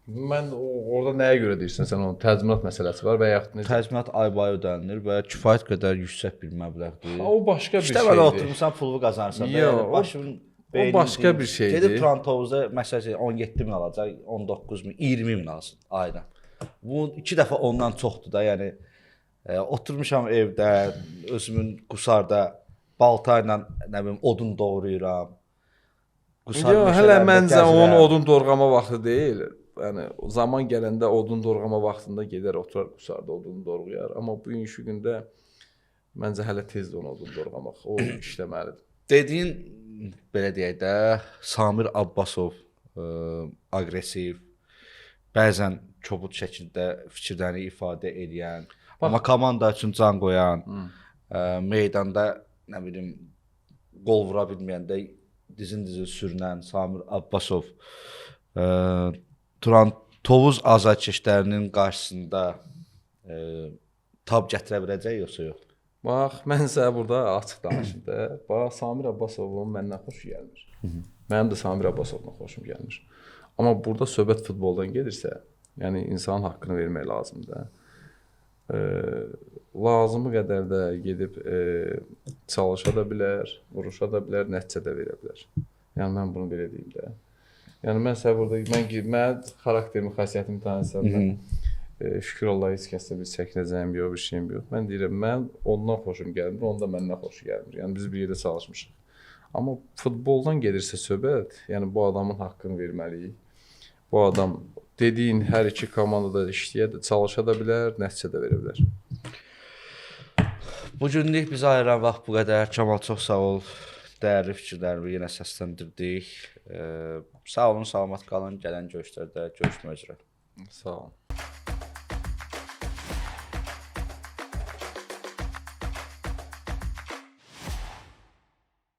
Mən orada nəyə görə deyirsən sən onun təzminat məsələsi var və yaxud necə? Təzminat ay-bay ödənilir və kifayət qədər yüksək bir məbləğdir. Ha, o başqa bir şeydir. İşləmədə oturmusan, pulu qazanırsan. Yox, yəni, o başqa bir şeydir. Gedib Turan Tovuzda məsəl üçün 17 min alacaq, 19 min, 20 min alsın ayda. Bu iki dəfə ondan çoxdur da, yəni oturmuşam evdə, özümün Qusarda balta ilə nə bilim odun doğrayıram. Qusar yox, hələ məncə onun odun doğrama vaxtı deyil. Yəni zaman gələndə odun doğrama vaxtında gedər oturar Qusarda odun doğrayar. Amma bugünkü gündə məncə hələ tezdir onu odun doğramaq. O işləməlidir. Dediyin belə deyək də, Samir Abbasov aqressiv, bəzən kobud şəkildə fikirlərini ifadə edən, amma komanda üçün can qoyan, meydanda nə bilim qol vura bilməyəndə dizin-dizin sürünən Samir Abbasov Turan Tovuz azarkeşlərinin qarşısında tab gətirə biləcək yoxsa yox? Bax, mən sənə burada açıq danışım da. Bax, Samir Abbasovun məndən xoşu gəlmir. Mənim də Samir Abbasovdan xoşum gəlmir. Amma burada söhbət futboldan gedirsə, yəni insanın haqqını vermək lazımdır. Lazımı qədər də gedib çalışa da bilər, vuruşa da bilər, nəticə də verə bilər. Yəni mən bunu belə deyim də. Yəni mən sənə burada mən xarakterimi, xasiyyətimi tanısam, mən şükür Allaha heç kəslə bir çəkinəcəyim yox, bir şeyim yox. Mən deyirəm, mən ondan xoşum gəlmir, onun da məndən xoşu gəlmir. Yəni biz bir yerdə çalışmışıq. Amma futboldan gedirsə söhbət, yəni bu adamın haqqını verməliyik. Bu adam dediyin hər iki komandada işləyə də, çalışa da bilər, nəticə də verə bilər. Bugünlük bizə ayıran vaxt bu qədər. Kamal, çox sağ ol. Dəyərli fikirlərimi yenə səsləndirdik. Sağ olun, salamat qalın. Gələn görüşlərdə görüşmək üzrə. Sağ olun.